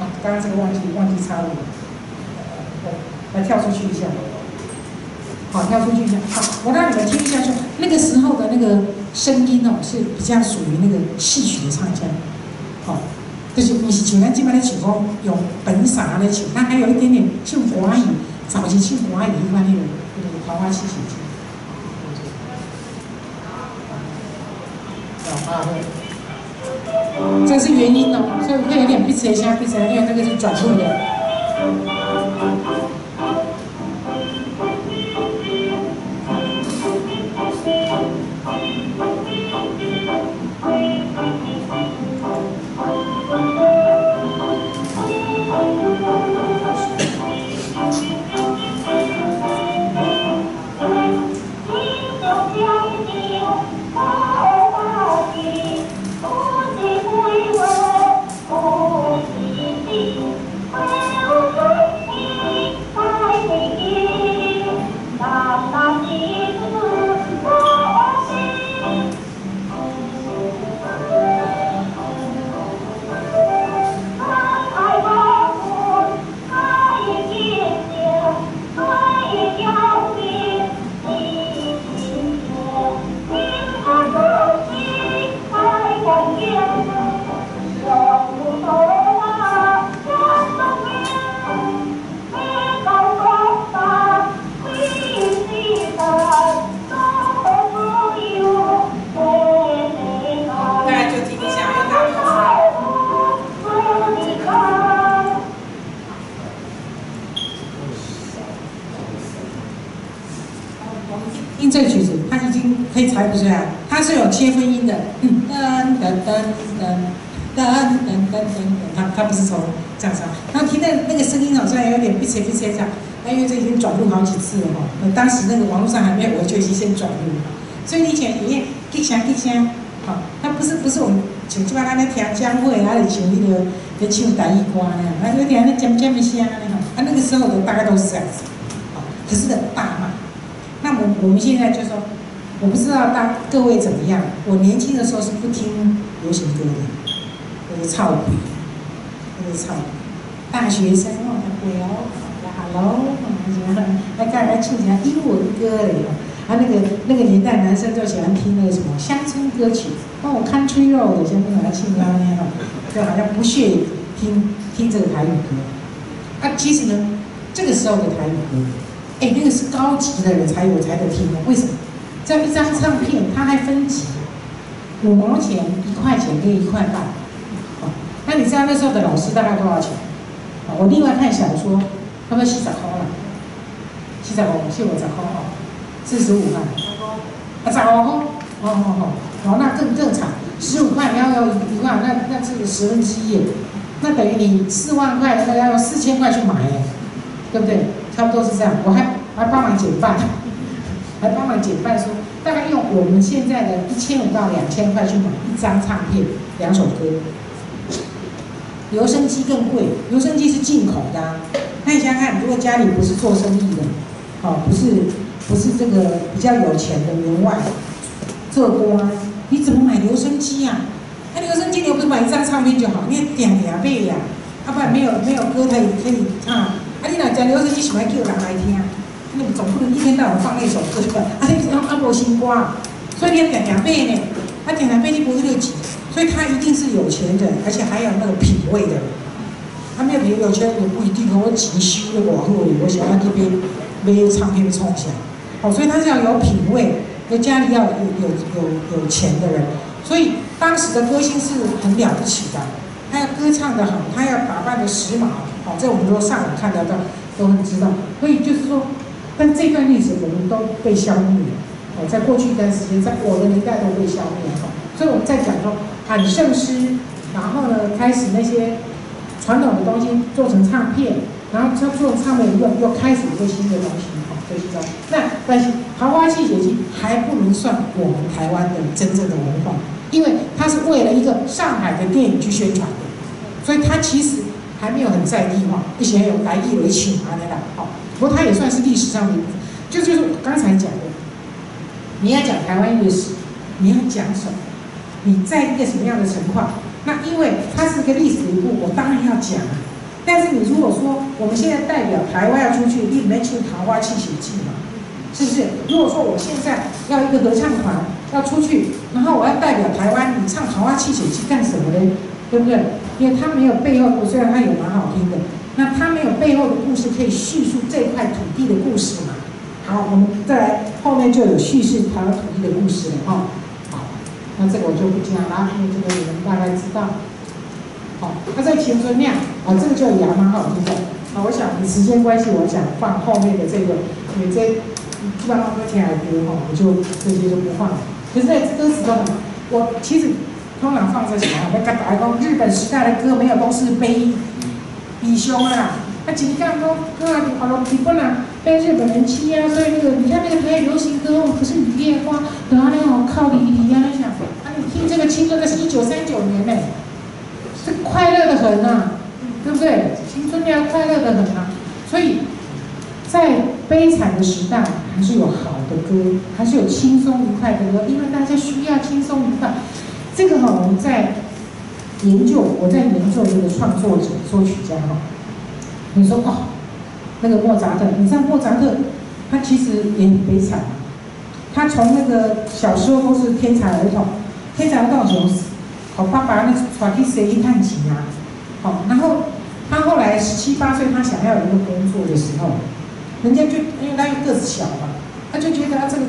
啊，剛剛這個忘記插入了，來跳出去一下。好，跳出去一下。好，我讓你們聽一下，說那個時候的那個聲音哦，是比較屬於那個戲曲的唱腔。好，就是毋是像咱這擺咧唱講用本嗓咧唱，它還有一點點唱歌仔戲，早期唱歌仔戲彼款彼個《桃花泣血記》。啊，對，這是原因哦，所以會有點彼此一下彼此，因為這個是轉錄的。這曲子，它已經可以猜不出來，它是有切分音的，噔噔噔噔噔噔噔噔，它不是從這樣唱，然後聽到那個聲音好像有點彼此彼此這樣，那因為這已經轉錄好幾次了哈，當時那個網絡上還沒有，我就已經先轉錄了，所以你以前也吉聲吉聲，好，它不是我們像這擺咱咧聽江蕙，還是像彼個咧唱台語歌那樣，它有點那尖尖的聲按呢吼，啊那個時候的大概都是這樣子，好，可是很大嘛。那我們現在就說，我不知道大各位怎麼樣。我年輕的時候是不聽流行歌的，那個臭屁，那個臭屁。大學生哦，會哦，hello，來剛來唱一下英文歌嘞。啊，那個年代男生就喜歡聽那個什麼鄉村歌曲，哦，country road，像那種來唱啊那樣，就好像不屑聽聽這個台語歌。啊，其實呢，這個時候的台語歌，哎，那個是高級的人才有才得聽的。為什麼？這樣一張唱片，它還分級，5毛錢、1塊錢跟1塊半。哦，那你知道那時候的老師大概多少錢？啊，我另外看小說，差不多40塊啦，45、四五十塊吼，45塊，啊，15塊，哦哦哦，哦，那更慘，15塊你要要1塊，那是1/10，那等於你4萬塊，那要用4000塊去買，對不對？差不多是這樣，我還幫忙減半，還幫忙減半說，大概用我們現在的1500到2000塊去買一張唱片，兩首歌。留聲機更貴，留聲機是進口的啊。那你想想看，如果家裡不是做生意的，哦，不是這個比較有錢的員外做官，你怎麼買留聲機啊？那留聲機你又不是買一張唱片就好，你要定定買呀，啊，不然沒有歌可以唱。啊，你若食留聲機，想愛叫人來聽，你總不能一天到晚放那首歌吧？啊，你啊無新歌，所以你要定定買呢。啊，定定買你無彼個錢，所以他一定是有錢人，而且還有那個品味的人。他沒有品味，有錢人也不一定。我錢收得偌好，我想要去買買唱片創啥？哦，所以他是要有品味，有家裡要有錢的人。所以當時的歌星是很了不起的，他要歌唱得好，他要打扮得時髦。好，這我們說上網看得到，都很知道。所以就是說，但這段歷史我們都被消滅了。哦，在過去一段時間，在我的年代都被消滅了。所以我們在講說喊聖詩，然後呢，開始那些傳統的東西做成唱片，然後做成唱片又開始一個新的東西，哈，就是這樣。那但是《桃花泣血記》還不能算我們台灣的真正的文化，因為它是為了一個上海的電影去宣傳的，所以它其實還沒有很在地化，一些有來意為唱啊那啦，好，不過它也算是歷史上的一部分。就是我剛才講的，你要講台灣樂史，你要講什麼？你在一個什麼樣的情況？那因為它是一個歷史的一部，我當然要講啊。但是你如果說我們現在代表台灣要出去，你沒唱《桃花泣血記》嘛？是不是？如果說我現在要一個合唱團要出去，然後我要代表台灣，你唱《桃花泣血記》幹什麼呢？對不對？因為它沒有背後，雖然它有蠻好聽的，那它沒有背後的故事可以敘述這塊土地的故事嘛？好，我們再來後面就有敘事台灣土地的故事了哈。好，那這個我就不講了，因為這個你們大概知道。好，那在青春釀，啊，這個就也還蠻好聽的。那我想時間關係，我想放後面的這個，因為這基本上都聽來歌哈，我就這些就不放了。可是，在歌詞都很，我其實通常放這些啊，要共大家講，日本時代的歌沒有都是悲傷啦。啊，一講講，啊，好了，日本人被日本人欺壓，所以那個你看那個台語流行歌哦，可是你聽的歌，就按呢哦，哭離離啊，你想，啊，你聽這個青春的是1939年呢，是快樂的很啊，對不對？青春要快樂的很啊，所以在悲慘的時代，還是有好的歌，還是有輕鬆愉快的歌，因為大家需要輕鬆愉快。這個哈，我們在研究，我在研究這個創作者、作曲家哈。你說哦，那個莫扎特，你知道莫扎特，他其實也很悲慘。他從那個小時候都是天才兒童，天才兒童時候，好爸爸那帶去西去趁錢啊，好，然後他後來17、8歲，他想要有一個工作的時候，人家就因為他又個子小嘛，他就覺得他這個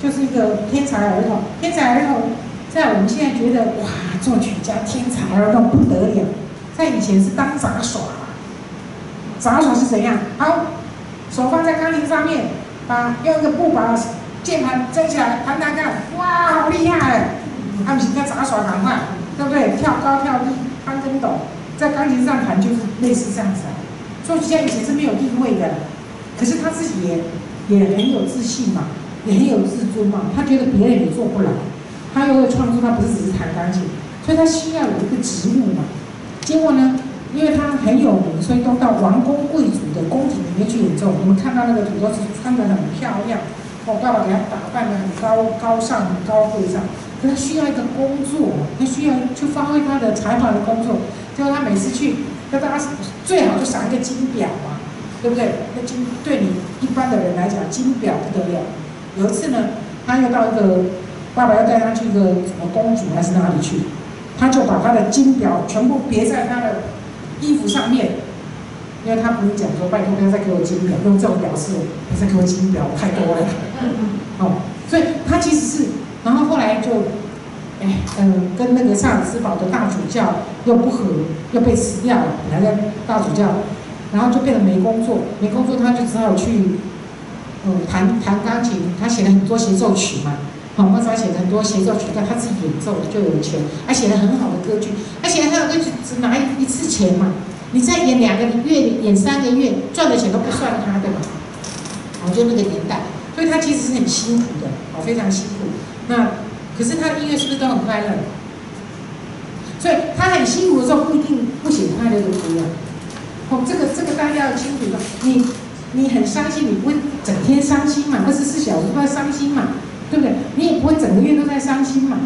就是一個天才兒童，天才兒童在我們現在覺得哇，作曲家天才兒童不得了，在以前是當雜耍。雜耍是怎樣？好，手放在鋼琴上面，把用一個布把鍵盤站起來彈彈看，哇，好厲害！他們是在雜耍趕快，對不對？跳高跳低，翻跟斗，在鋼琴上彈就是類似這樣子啊。作曲家以前是沒有地位的，可是他自己也很有自信嘛，也很有自尊嘛，他覺得別人也做不來，他又會創作，他不是只是彈鋼琴，所以他需要有一個職務嘛。結果呢，因為他很有名，所以都到王公貴族的宮廷裡面去演奏。你們看到那個圖都是穿得很漂亮，我爸爸給他打扮得很高尚、很高貴上。可他需要一個工作，他需要去發揮他的才華的工作。結果他每次去，那大家最好就賞一個金錶嘛，對不對？那金對你一般的人來講，金錶不得了。有一次呢，他又到一個爸爸要帶他去一個什麼公主還是哪裡去，他就把他的金錶全部別在他的衣服上面，因為他不是講說拜託不要再給我金錶，用這種表示，不要再給我金錶太多了。哦，所以他其實是，然後後來就，哎，跟那個薩爾茨堡的大主教又不和，又被辭掉了，本來在大主教，然後就變得沒工作，沒工作他就只好去，彈彈鋼琴，他寫了很多協奏曲嘛，好，莫扎寫了很多協奏曲，但他自己演奏就有錢，他寫了很好的歌劇，他寫了很好的歌劇只拿一次錢嘛，你再演2個月，演3個月，賺的錢都不算他的嘛，哦，就那個年代，所以他其實是很辛苦的，哦，非常辛苦。那可是他的音樂是不是都很快樂？所以他很辛苦的時候，不一定不寫快樂的歌啊。哦，這個大家要清楚的，你很傷心，你不會整天傷心嘛，24小時都在傷心嘛，對不對？你也不會整個月都在傷心嘛，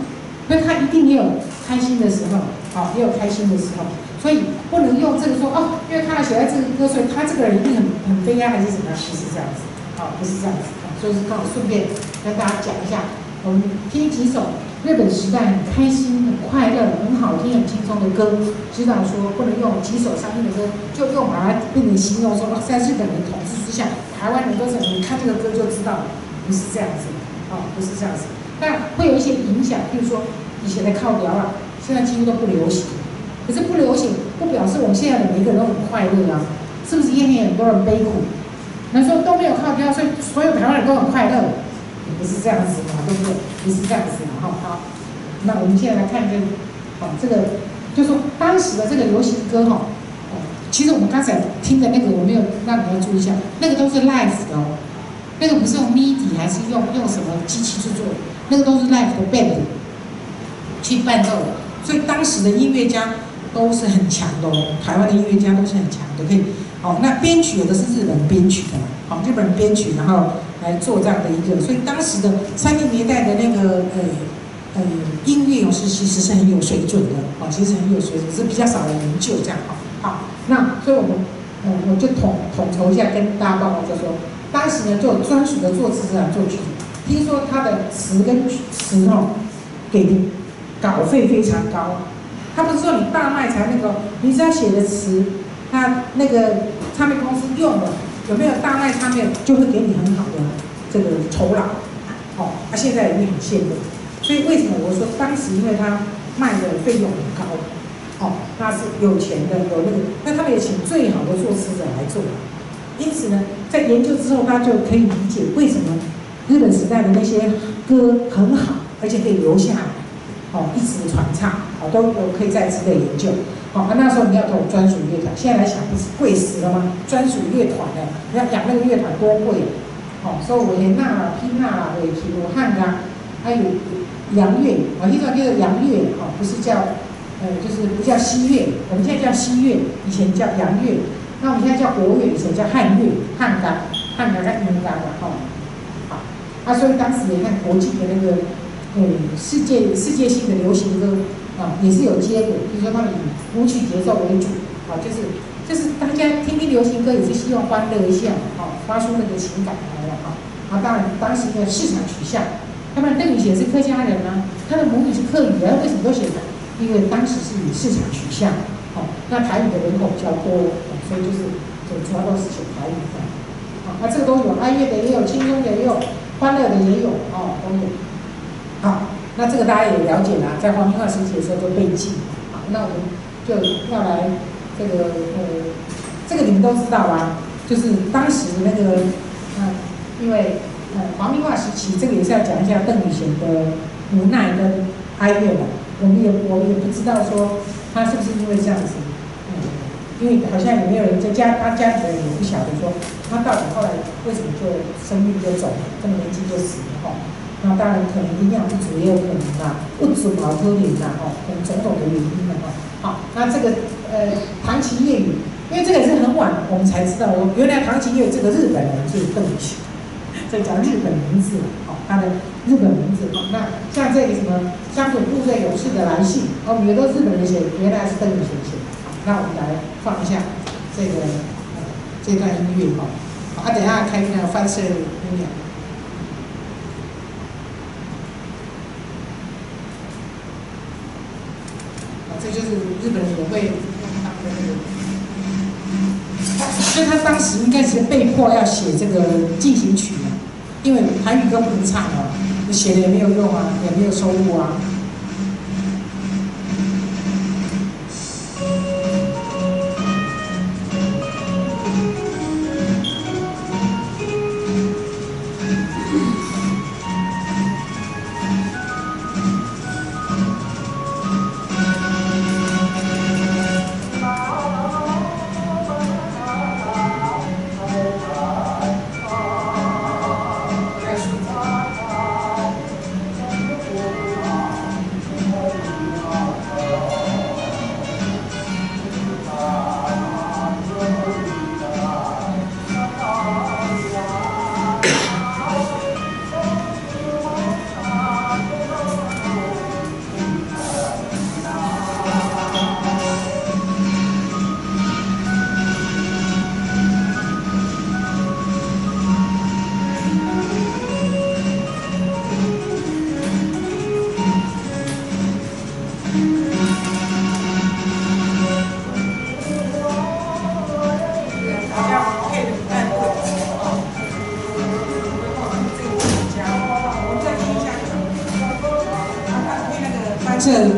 所以他一定也有開心的時候，好，也有開心的時候，所以不能用這個說哦，因為他寫在這個歌，所以他這個人一定很悲哀還是什麼樣？不是這樣子，好，不是這樣子，所以是剛好順便跟大家講一下，我們聽幾首日本時代很開心、很快樂、很好聽、很輕鬆的歌，知道說不能用幾首傷心的歌，就用把它變成形容說，在日本人統治之下，台灣人都是你看這個歌就知道，不是這樣子，哦，不是這樣子。但會有一些影響，譬如說以前的哭調啊，現在幾乎都不流行。可是不流行，不表示我們現在的每一個人都很快樂啊，是不是？也很多人悲苦。那說都沒有哭調，所以所有台灣人都很快樂，也不是這樣子嘛，對不對？不是這樣子嘛，哈。好，那我們現在來看這個，好，這個就是說當時的這個流行歌哈，哦，其實我們剛才聽的那個，我沒有讓你們注意一下，那個都是 live 的哦，那個不是用 MIDI 還是用什麼機器去做，那個都是 live 的 band 去伴奏的，所以當時的音樂家都是很強的哦，台灣的音樂家都是很強的，可以，哦，那編曲有的是日本編曲的嘛，好，日本編曲，然後來做這樣的一個，所以當時的30年代的那個音樂是其實是很有水準的，哦，其實很有水準，是比較少人研究這樣，好，那所以我們，我就統籌一下跟大家報告，就說當時呢就有專屬的作詞者作曲，聽說他的詞跟詞哦，給的稿費非常高，他不是說你大賣才那個，你只要寫的詞，他那個唱片公司用了有沒有大賣唱片，就會給你很好的這個酬勞，哦，他現在也很羨慕，所以為什麼我說當時因為他賣的費用很高，哦，那是有錢的，有那個，那他們也請最好的作詞者來做，因此呢，在研究之後，大家就可以理解為什麼日本時代的那些歌很好，而且可以留下來，哦，一直傳唱，哦，都有可以再次的研究。哦，那時候你要投專屬樂團，現在來想不是貴死了嗎？專屬樂團呢，你要養那個樂團多貴？哦，所以維也納啦、披納啦、尾提、武漢啦，還有洋樂，啊，一種叫做洋樂，哦，不是叫，就是不叫西樂，我們現在叫西樂，以前叫洋樂，那我們現在叫國樂，以前叫漢樂、漢樂、漢樂跟洋樂嘛，吼，好，啊，所以當時也看國際的那個，世界性的流行歌。啊，也是有接軌，比如說他們以舞曲節奏為主，啊，就是大家聽聽流行歌也是希望歡樂一下，哦，發出那個情感來了哈。啊，當然當時的市場取向，他們鄧雨賢是客家人啊，他的母語是客語啊，為什麼都寫台？因為當時是以市場取向，哦，那台語的人口比較多，所以就是就主要都是寫台語的。啊，那這個都有，哀樂的也有，輕鬆的也有，歡樂的也有，哦，都有。好。那這個大家也了解啦，在皇民化時期的時候就被禁。好，那我們就要來這個這個你們都知道吧？就是當時那個，因為皇民化时期，这个也是要讲一下邓雨贤的无奈跟哀怨嘛。我们也不知道说他是不是因为这样子，因为好像也没有人在家，他家里的人也不晓得说他到底后来为什么就生病就走了，这么年轻就死了哈。那当然可能营养不足也有可能啦，不足嘛可能啦吼，可能种种的原因了哈。好，那这个唐琴夜雨，因为这个也是很晚我们才知道，原来唐琴夜雨这个日本人是邓雨贤，这叫日本名字哦，他的日本名字哦。那像这个什么乡土部队勇士的来信哦，也都日本人写，原来是邓雨贤写。那我们来放一下这个这段音乐哈，啊，等一下开那个番色姑娘。这就是日本人也会用他们的那个，所以他当时应该是被迫要写这个进行曲嘛，因为台语歌不能唱哦，你写的也没有用啊，也没有收入啊。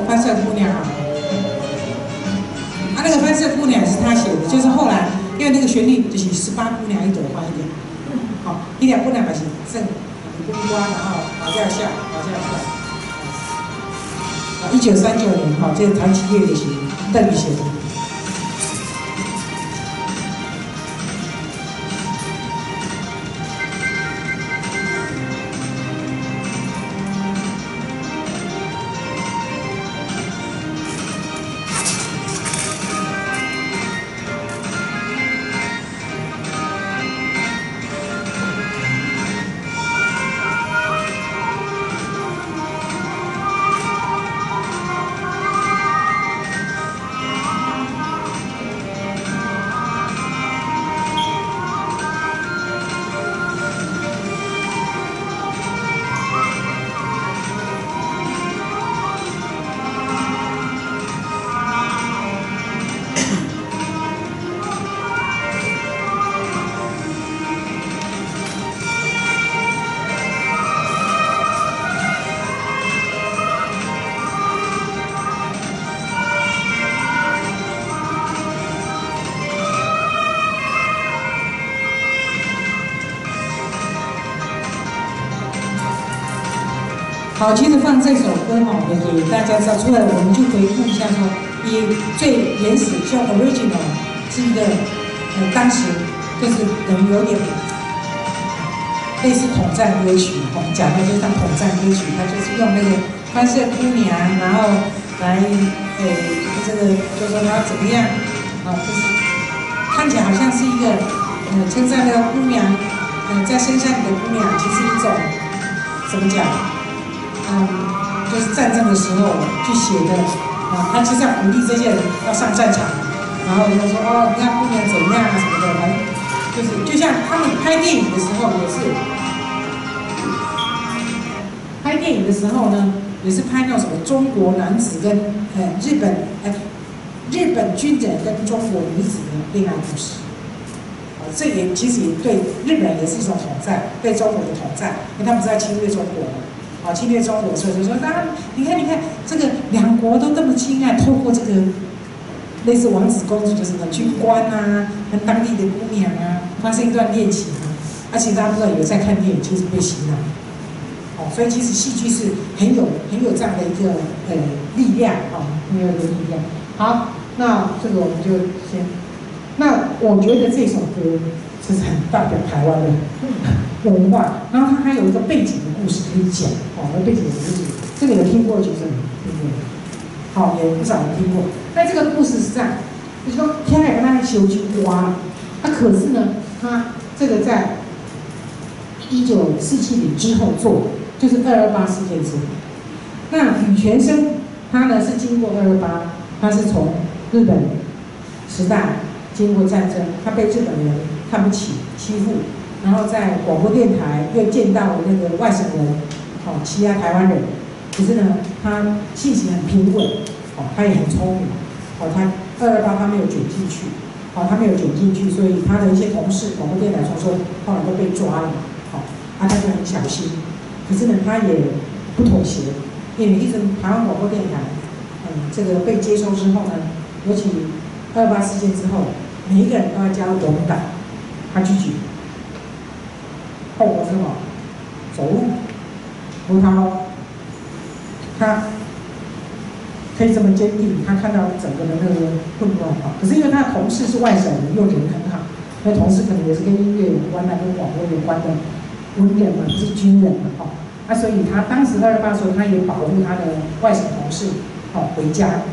番色姑娘啊，啊，那个番色姑娘是他写的，就是后来因为那个旋律就是十八姑娘一朵花一点，好，一两姑娘嘛是正公瓜，然后马叫下，马叫下。啊，1939年哈，这是唐綺叶的写，邓雨贤。好，其实放这首歌哈，也给大家知道。除了我们去回顾一下说，以最原始叫 original 是一个，当时就是等于有点类似统战歌曲，我们讲的就是像统战歌曲，它就是用那个番色姑娘，然后来，这个就说他怎么样啊，就是看起来好像是一个，称赞那个姑娘，在深山里的姑娘，其实一种怎么讲？就是战争的时候去写的啊，他其实要鼓励这些人要上战场，然后就说哦，你看姑娘怎样啊什么的，反正就是就像他们拍电影的时候也是，拍电影的时候呢，也是拍那种什么中国男子跟日本军人跟中国女子的恋爱故事，啊，这也其实也对日本人也是一种统战，对中国的统战，因为他们是在侵略中国嘛。啊，侵略中国，所以就说啊，你看，你看，这个两国都这么亲爱，透过这个类似王子公主，就是呢军官啊，跟当地的姑娘啊，发生一段恋情啊。而且大家不知道以为在看电影，其实被洗脑。哦，所以其实戏剧是很有这样的一个力量啊，很有一个力量。好，那这个我们就先。那我觉得这首歌是很代表台湾的文化，然后它还有一个背景的故事可以讲。哦，那背景的故事，这个有听过就是听过，好，也不少人听过。那这个故事是这样，就是说天海跟他修句歌，啊，可是呢，他这个在1947年之后做的，就是二二八事件之后。那吕泉生他呢是经过二二八，他是从日本时代经过战争，他被日本人看不起、欺负，然后在广播电台又见到了那个外省人，哦，欺压台湾人。可是呢，他性情很平稳，哦，他也很聪明，哦，他二二八他没有卷进去，哦，他没有卷进去，所以他的一些同事，广播电台同事后来都被抓了，哦，啊，他就很小心。可是呢，他也不妥协，因为一直台湾广播电台，这个被接收之后呢，尤其二二八事件之后，每一个人都要加入国民党，他拒绝。后果是什么？走路，无头路。他可以这么坚定，他看到整个的那个混乱啊。可是因为他的同事是外省人，又人很好，那同事可能也是跟音乐有关的、跟广播有关的文人嘛，不是军人嘛，哈。啊，所以他当时二二八的时候，他也保护他的外省同事，哦，回家，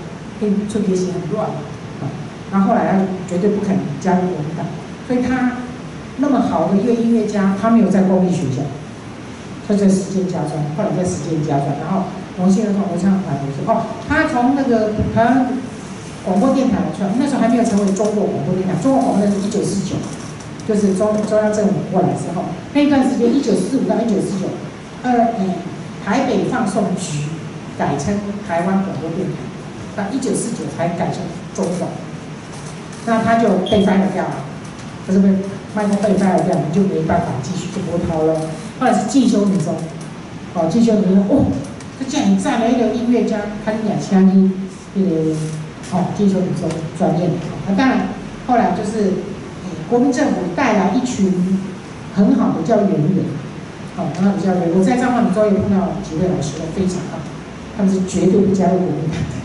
因为出去时很乱嘛，啊。然后后来他绝对不肯加入国民党，所以他那么好的一个音乐家，他没有在公立学校，他在实践家专，后来在实践家专，然后荣幸儿童合唱团也是哦，他从那个台湾广播电台出来，那时候还没有成为中国广播电台，中国广播电台是1949，就是中央政府过来之后，那一段时间1945到1949，台北放送局改称台湾广播电台，到一九四九才改成中广，那他就被 fire 掉了，他是被麦克被 fire 掉，你就没办法继续就波涛了。后来是进修女中，哦，进修女中哦，这既然你来一个音乐家，他就两千一，那个哦，进修女中专业。那当然，后来就是国民政府带来一群很好的教育人员，哦，很好的教育人员。我在彰化女中也碰到几位老师都非常好，他们是绝对不加入国民党的，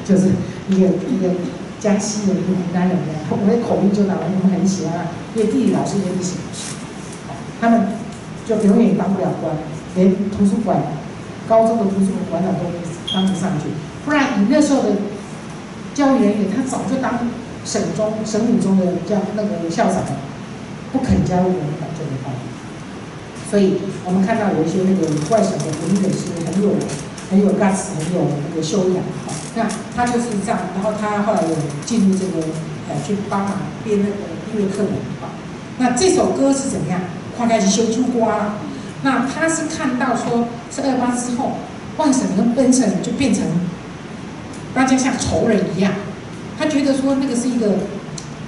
就是一个一个江西人，一个湖南人的，我的口音就到，我们很喜欢，因为地理老师、一个历史老师，他们就永远当不了官，连图书馆、高中的图书馆馆长都当不上去。不然以那时候的教育人员，他早就当省中、省女中的教那个校长了，不肯加入国民党这个方。所以我们看到有一些那个外省的文人是很有 guts，很有那个修养。那他就是这样，然后他后来有进入这个去帮忙编那个音乐课本。那这首歌是怎么样？看开始烧酒歌啦。那他是看到说，是二八之后，外省跟本省就变成大家像仇人一样。他觉得说那个是一个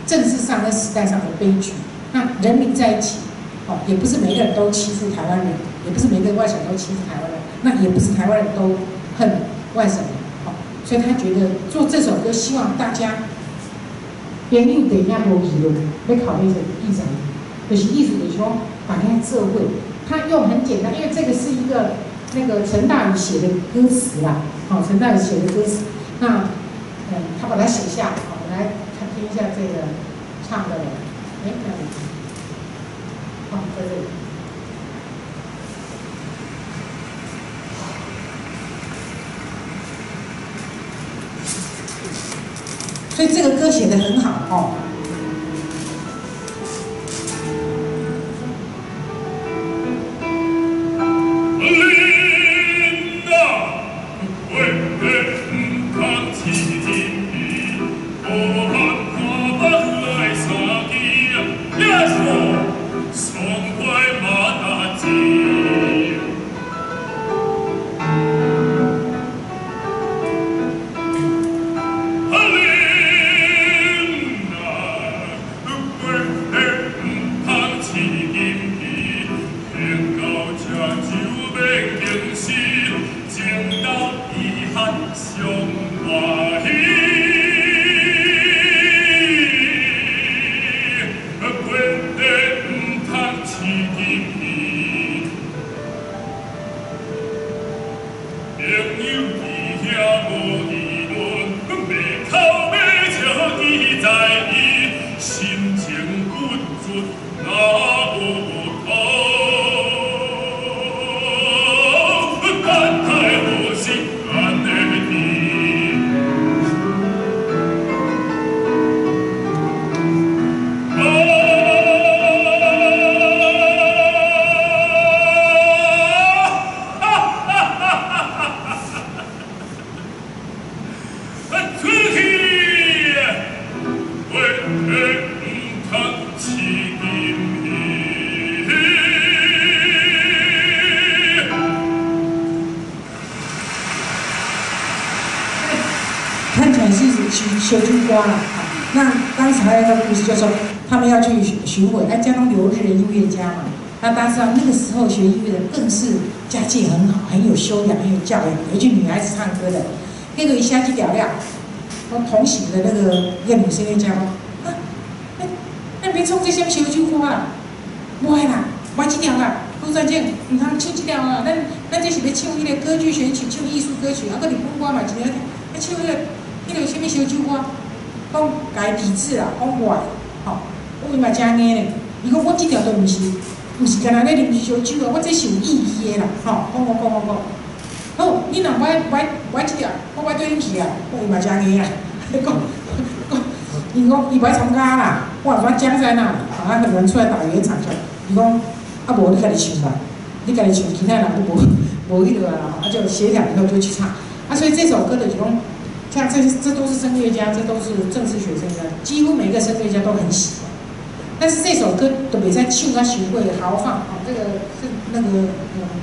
政治上跟时代上的悲剧。那人民在一起，哦，也不是每个人都欺负台湾人，也不是每个外省都欺负台湾人，那也不是台湾人都恨外省人，哦，所以他觉得做这首歌，希望大家朋友电影无议论，欲考虑一个意思，就是意思就是说，把它做伙，他用很简单，因为这个是一个那个陈大愚写的歌词啦，好，陈大愚写的歌词，那他把它写下，好，我们来看听一下这个唱的，哎，那里，好，在这里。所以这个歌写得很好哦。啊。烧酒歌啦。那当时还有一个故事，就是说他们要去巡回，哎，江东留日的音乐家嘛。那大家知道那个时候学音乐的更是家境很好，很有修养，很有教养，尤其女孩子唱歌的，那个一下去了了，我同行的那个一个女声乐家讲，啊，那别唱这些烧酒歌啦，无爱啦，无爱这条啦，卢传健，毋通唱这条啦，咱这是咧唱彼个歌剧选曲，唱艺术歌曲，啊，阁日本歌嘛真好听，啊，唱彼个啥物烧酒歌，讲共伊抵制啦，讲无爱，吼，我伊嘛诚硬咧，伊讲我这条都毋是。毋是干焦咧啉烧酒啊，我这是有意义的啦，吼，讲讲讲讲讲。好，你若无爱无爱无爱这条，我无爱缀恁去啊，我伊嘛诚硬啊，讲讲，伊讲伊无爱参加啦，我讲僵在那里，啊，很多人出来打圆场去，伊讲啊无你家己唱啦，你家己唱，其他人都无无彼落啊啦，啊就协调以后就去唱，啊所以这首歌的就讲，像这些这都是声乐家，这都是正式学声乐家，几乎每一个声乐家都很喜欢。但是这首歌都袂使唱甲伤过豪放，哦，这个是那个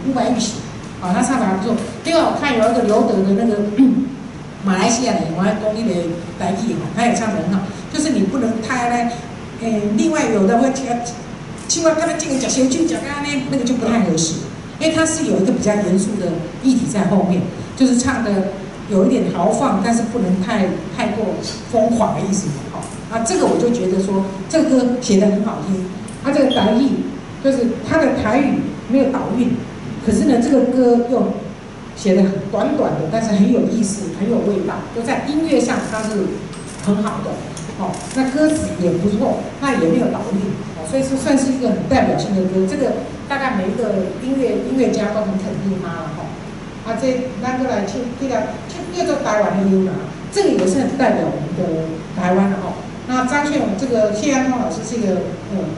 伍佰玉玺，啊，他唱的还不错。另外我看有一个刘德的那个马来西亚的，我还讲那个台语哈，他也唱得很好。就是你不能太呢，另外有的会唱，唱啊，刚才这个食烧酒食甲按呢，那个就不太合适，因为他是有一个比较严肃的议题在后面，就是唱的有一点豪放，但是不能太过疯狂的意思。啊，这个我就觉得说，这个歌写得很好听。他这个台语，就是他的台语没有倒韵，可是呢，这个歌又写得很短短的，但是很有意思，很有味道。就在音乐上它是很好的，哦，那歌词也不错，那也没有倒韵，哦，所以说算是一个很代表性的歌。这个大概每一个音乐家都很肯定它了，吼。啊，这咱阁来唱这个唱叫做台湾的歌嘛，这个也是很代表我们的台湾的吼。那张炫这个谢安通老师是一个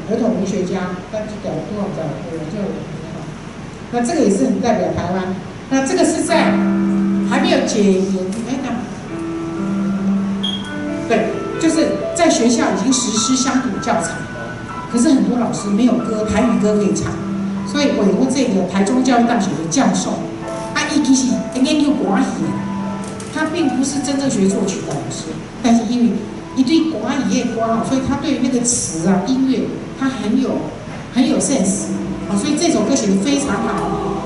儿童文学家，但是讲多少讲就那这个也是很代表台湾。那这个是在还没有解严，哎，那对，就是在学校已经实施乡土教材，可是很多老师没有歌台语歌可以唱，所以委托这个台中教育大学的教授，他伊其实研究歌戏的，他并不是真正学作曲的老师，但是因为伊对歌戏的歌吼，所以他对那个词啊、音乐，他很有 sense 啊，所以这首歌写得非常好。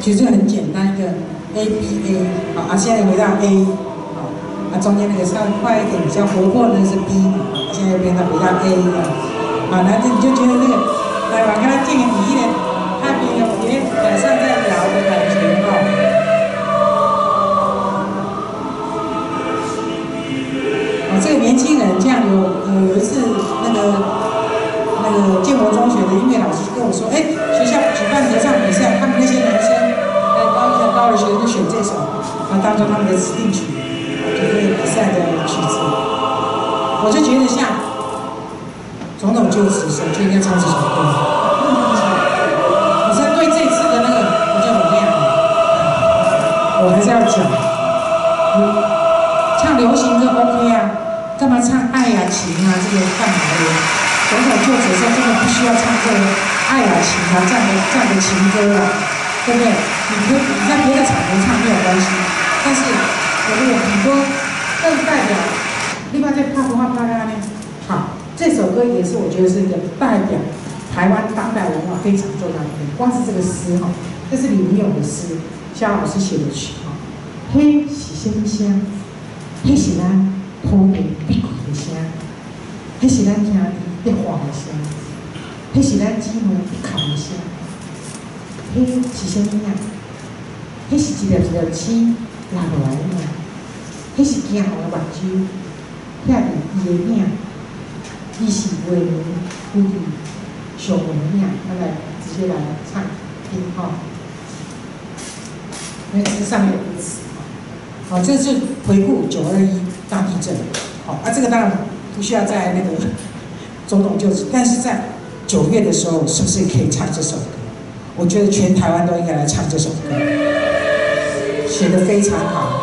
其实很简单一个 A B A，好啊，现在回到 A，好啊，中间那个稍微快一点比较活泼的是 B 嘛，啊，现在又变到回到 A 了，好，那这你就觉得那个，来，我跟他建个比例，他变个别台上在搖的感覺哈。哦，這個年輕人這樣有一次那個建國中學的音樂老師跟我說，哎，學校舉辦合唱比賽，他們那些男生，高一和高二學生就選這首，啊，當做他們的指定曲，就是比賽的曲子。我就覺得像總統就職時候就應該唱這首歌。我是對這次的那個我叫怎麼樣？我還是要講，唱流行歌 OK 啊，幹嘛唱愛啊情啊這個幹嘛的？總統就職時候根本不需要唱這個愛啊情啊這樣的情歌啊，對不對？你可以你在別的場合唱沒有關係，但是我們有很多更代表。另外在帕不帕帕拉呢？好，這首歌也是我覺得是一個代表台灣當代文化非常重要的。光是這個詩哈，這是李明勇的詩，蕭老師寫的曲哈。彼是啥物聲？彼是咱土地碧開的聲，彼是咱兄弟咧喊的聲，彼是咱姊妹咧哭的聲。彼是啥物影？彼是一粒一粒星落落來的影，彼是驚惶的目睭。遐是伊的影，伊是月亮飞去上的影，咱來直接來唱聽吼。因為這是上面的歌詞。好，這是回顧9·21大地震。好，啊，這個當然不需要在那個總統就職，但是在9月的時候，是不是可以唱這首歌？我覺得全台灣都應該來唱這首歌，寫得非常好。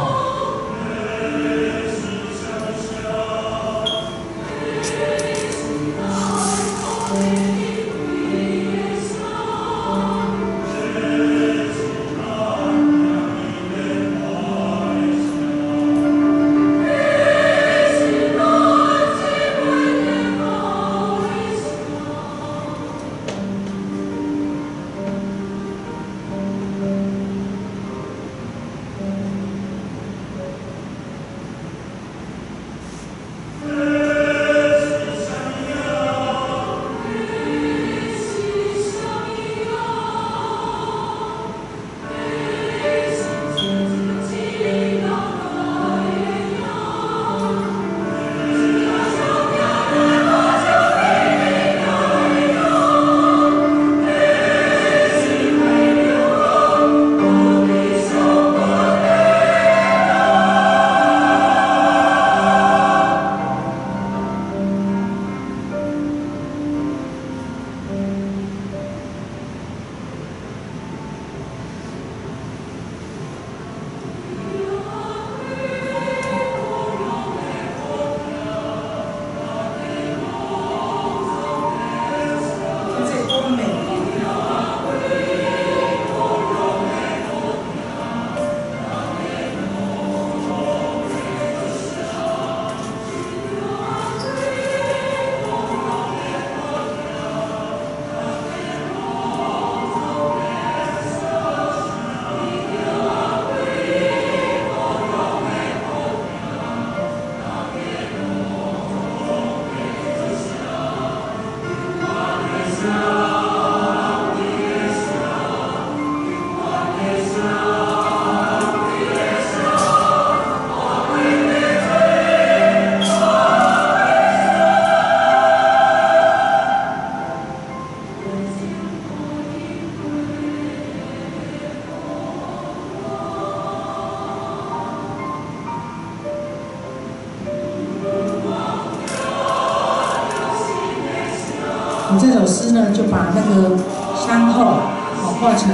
我這首詩呢，就把那個傷痛哦化成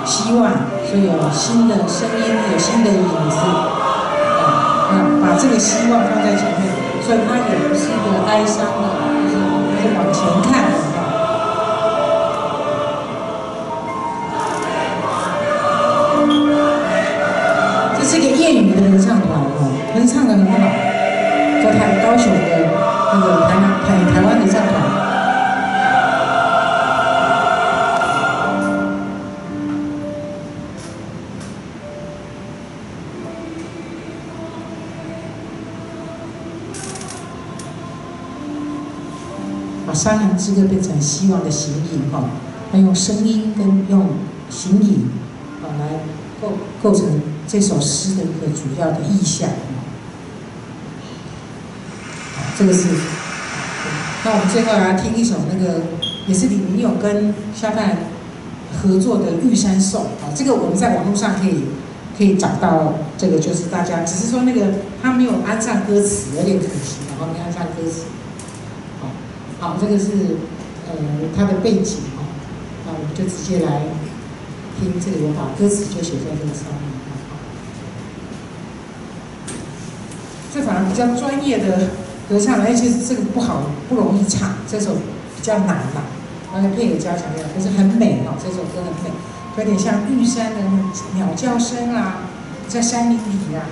希望，所以有新的聲音，有新的影子，啊，把這個希望放在前面，所以它也不是一個哀傷的，就是往前看的哈。這是一個業餘的合唱團哦，可是唱得很好，在台高雄的那個台灣合唱團。把山羊之歌變成希望的行影，哈，他用聲音跟用形影，啊，來構成這首詩的一個主要的意象。好，這個是。那我們最後來聽一首那個，也是李明勇跟蕭泰然合作的《玉山頌》啊，這個我們在網絡上可以找到，這個就是大家只是說那個他沒有安上歌詞，有點可惜，然後沒安上歌詞。好，好，這個是它的背景哦，那我們就直接來聽這個，我把歌詞就寫在這個上面。這反而比較專業的合唱，而且這個不好，不容易唱，這首比較難嘛，而且配合交響樂，可是很美哦，這首歌很美，有點像玉山的鳥叫聲啊，在山林裡啊。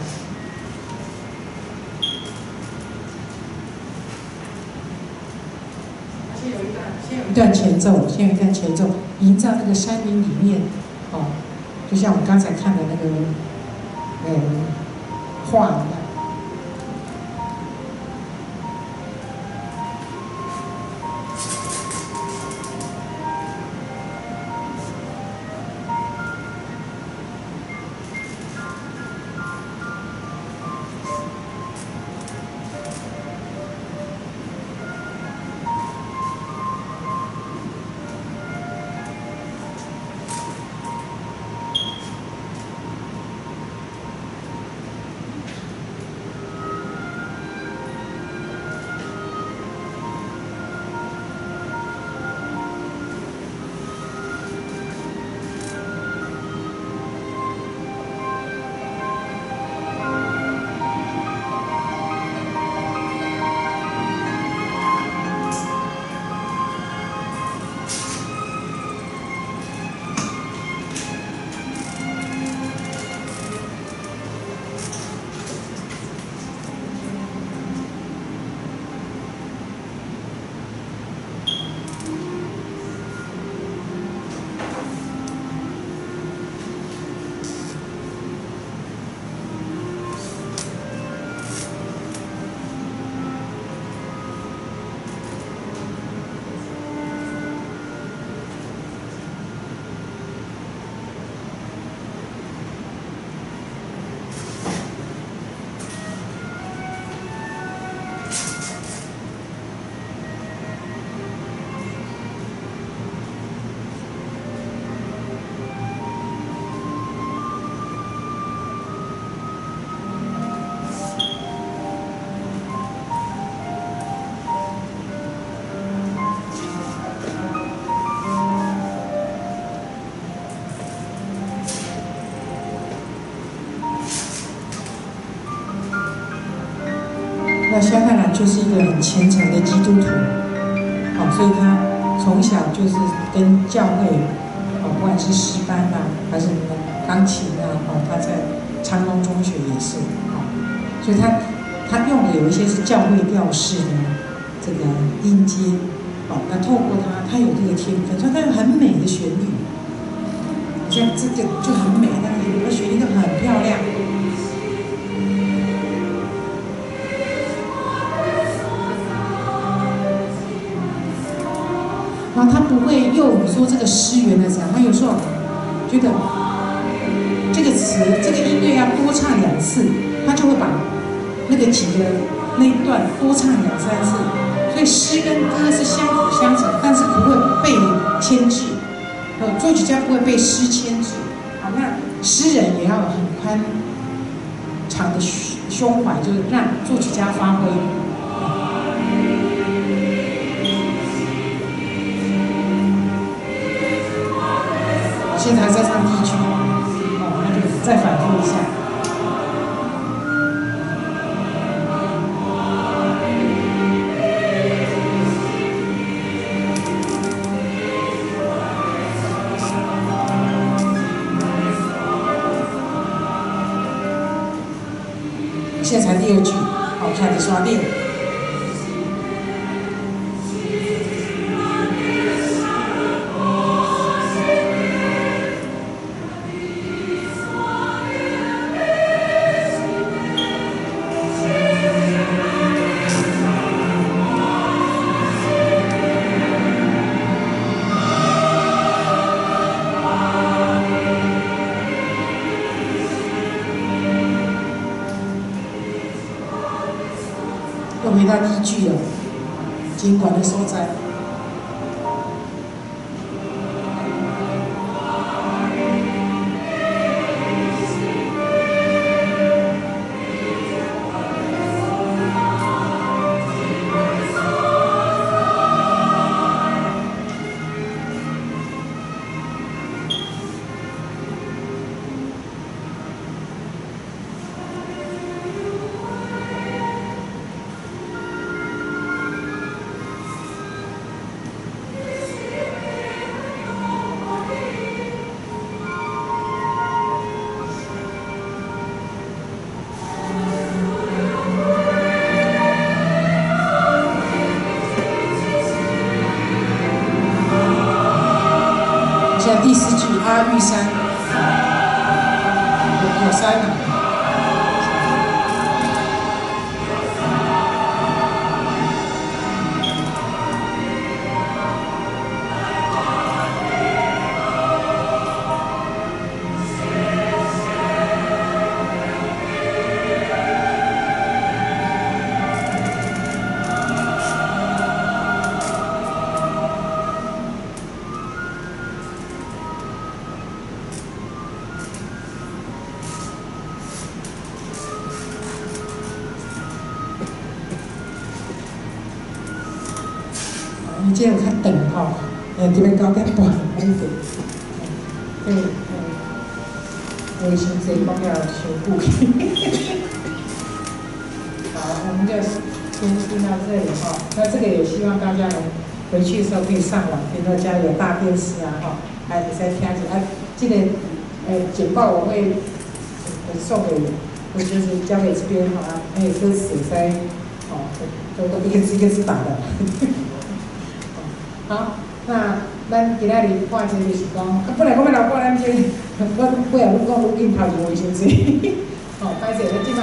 先有一段，先有一段前奏，先有一段前奏，營造那個山林裡面，哦，就像我們剛才看的那個，畫一樣。那蕭泰然就是一個很虔誠的基督徒，哦，所以他從小就是跟教會，哦，不管是詩班啊，還是什麼鋼琴啊，哦，他在昌功中學也是，哦，所以他用的有一些是教會調式的這個音階，哦，那透過他有這個天分，所以他有很美的旋律，像這個就很美，那個旋律都很漂亮。然後他不會囿於說這個詩原來怎樣，他有時候覺得這個詞、這個音樂要多唱兩次，他就會把那個幾個那一段多唱兩三次。所以詩跟歌是相輔相成，但是不會被牽制。作曲家不會被詩牽制。好，那詩人也要有很寬敞的胸懷，就是讓作曲家發揮。現在還在唱第一句，哦，那就再反覆一下。現在才第二句，好，開始刷電。又回到第一句了，真懸的所在。現在第四句阿育山，有山啊。這有較長吼，這邊9點半，歹勢，對，話傷濟，講了傷久。好，我們就先聽到這裡哈。那這個也希望大家能回去的時候可以上網，比如說家裡有大電視啊，吼，還會使聽一下。啊，這個簡報我會送給，我就是交給這邊哈，還有歌詞會使，哦，都一個字一個字打的。好，那咱今仔日看這就是講，啊，本來講欲留半點鐘，我尾仔愈講愈緊，頭就袂傷濟。吼，歹勢，咱這擺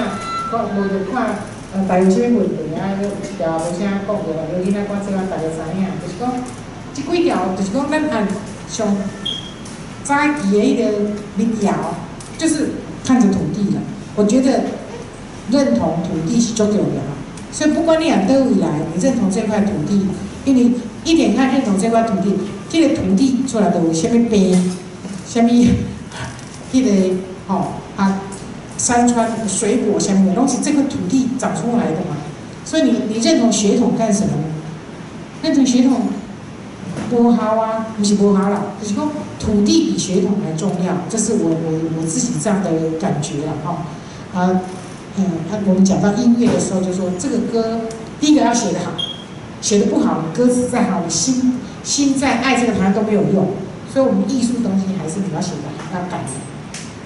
講無就看，大家有啥物問題啊？有一條無啥講著啦，有囡仔看這擺大家知影，就是講，這幾條就是講咱按上早期的彼個民謠，就是看著土地啦。我覺得認同土地是足重要，所以不管你按佗位來，你認同這塊土地，因為一點看認同這塊土地，這個土地出來就有啥物病，啥物，彼個吼啊，山川水果啥物的，攏是這個土地長出來的嘛。所以你認同血統幹什麼呢？認同血統無效啊，不是無效啦，就是講土地比血統還重要，這是我自己這樣的感覺啦，吼。啊，我們講到音樂的時候，就說這個歌第一個要寫得好。寫得不好，你歌詞再好，你心再愛這個台灣都沒有用。所以，我們藝術東西還是你要寫得好，要感人。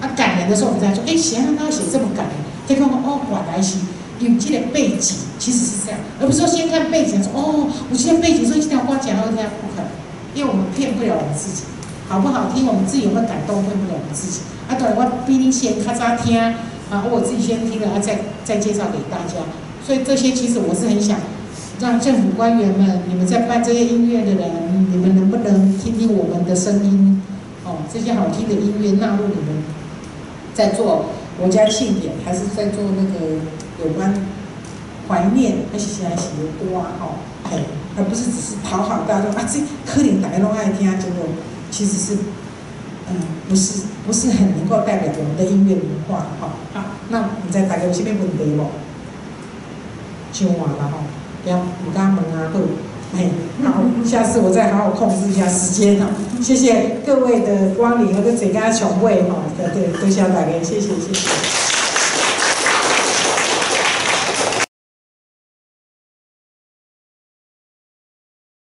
啊，感人的時候，我們再說，哎，寫他要寫這麼感人，再看看哦，原來是有這個背景，其實是這樣，而不是說先看背景，說哦，我現在背景說這條歌講好聽，不可能，因為我們騙不了我們自己，好不好聽，我們自己有沒有感動，騙不了我們自己。啊，當然我比你先較早聽，啊，我自己先聽了，啊，再介紹給大家。所以這些其實我是很想。讓政府官員們，你們在辦這些音樂的人，你們能不能聽聽我們的聲音？哦，這些好聽的音樂納入你們在做國家慶典，還是在做那個有關懷念還是啥是歌吼？嘿，而不是只是討好大眾啊！這可能大家攏愛聽，結果其實是，不是很能夠代表我們的音樂文化哈。好，那毋知大家有啥物問題無？上完了吼。不敢問啊，好，嘿，好，下次我再好好控制一下時間哈。謝謝各位的光臨，和坐甲上尾吼，對，多謝大家，謝謝，謝謝。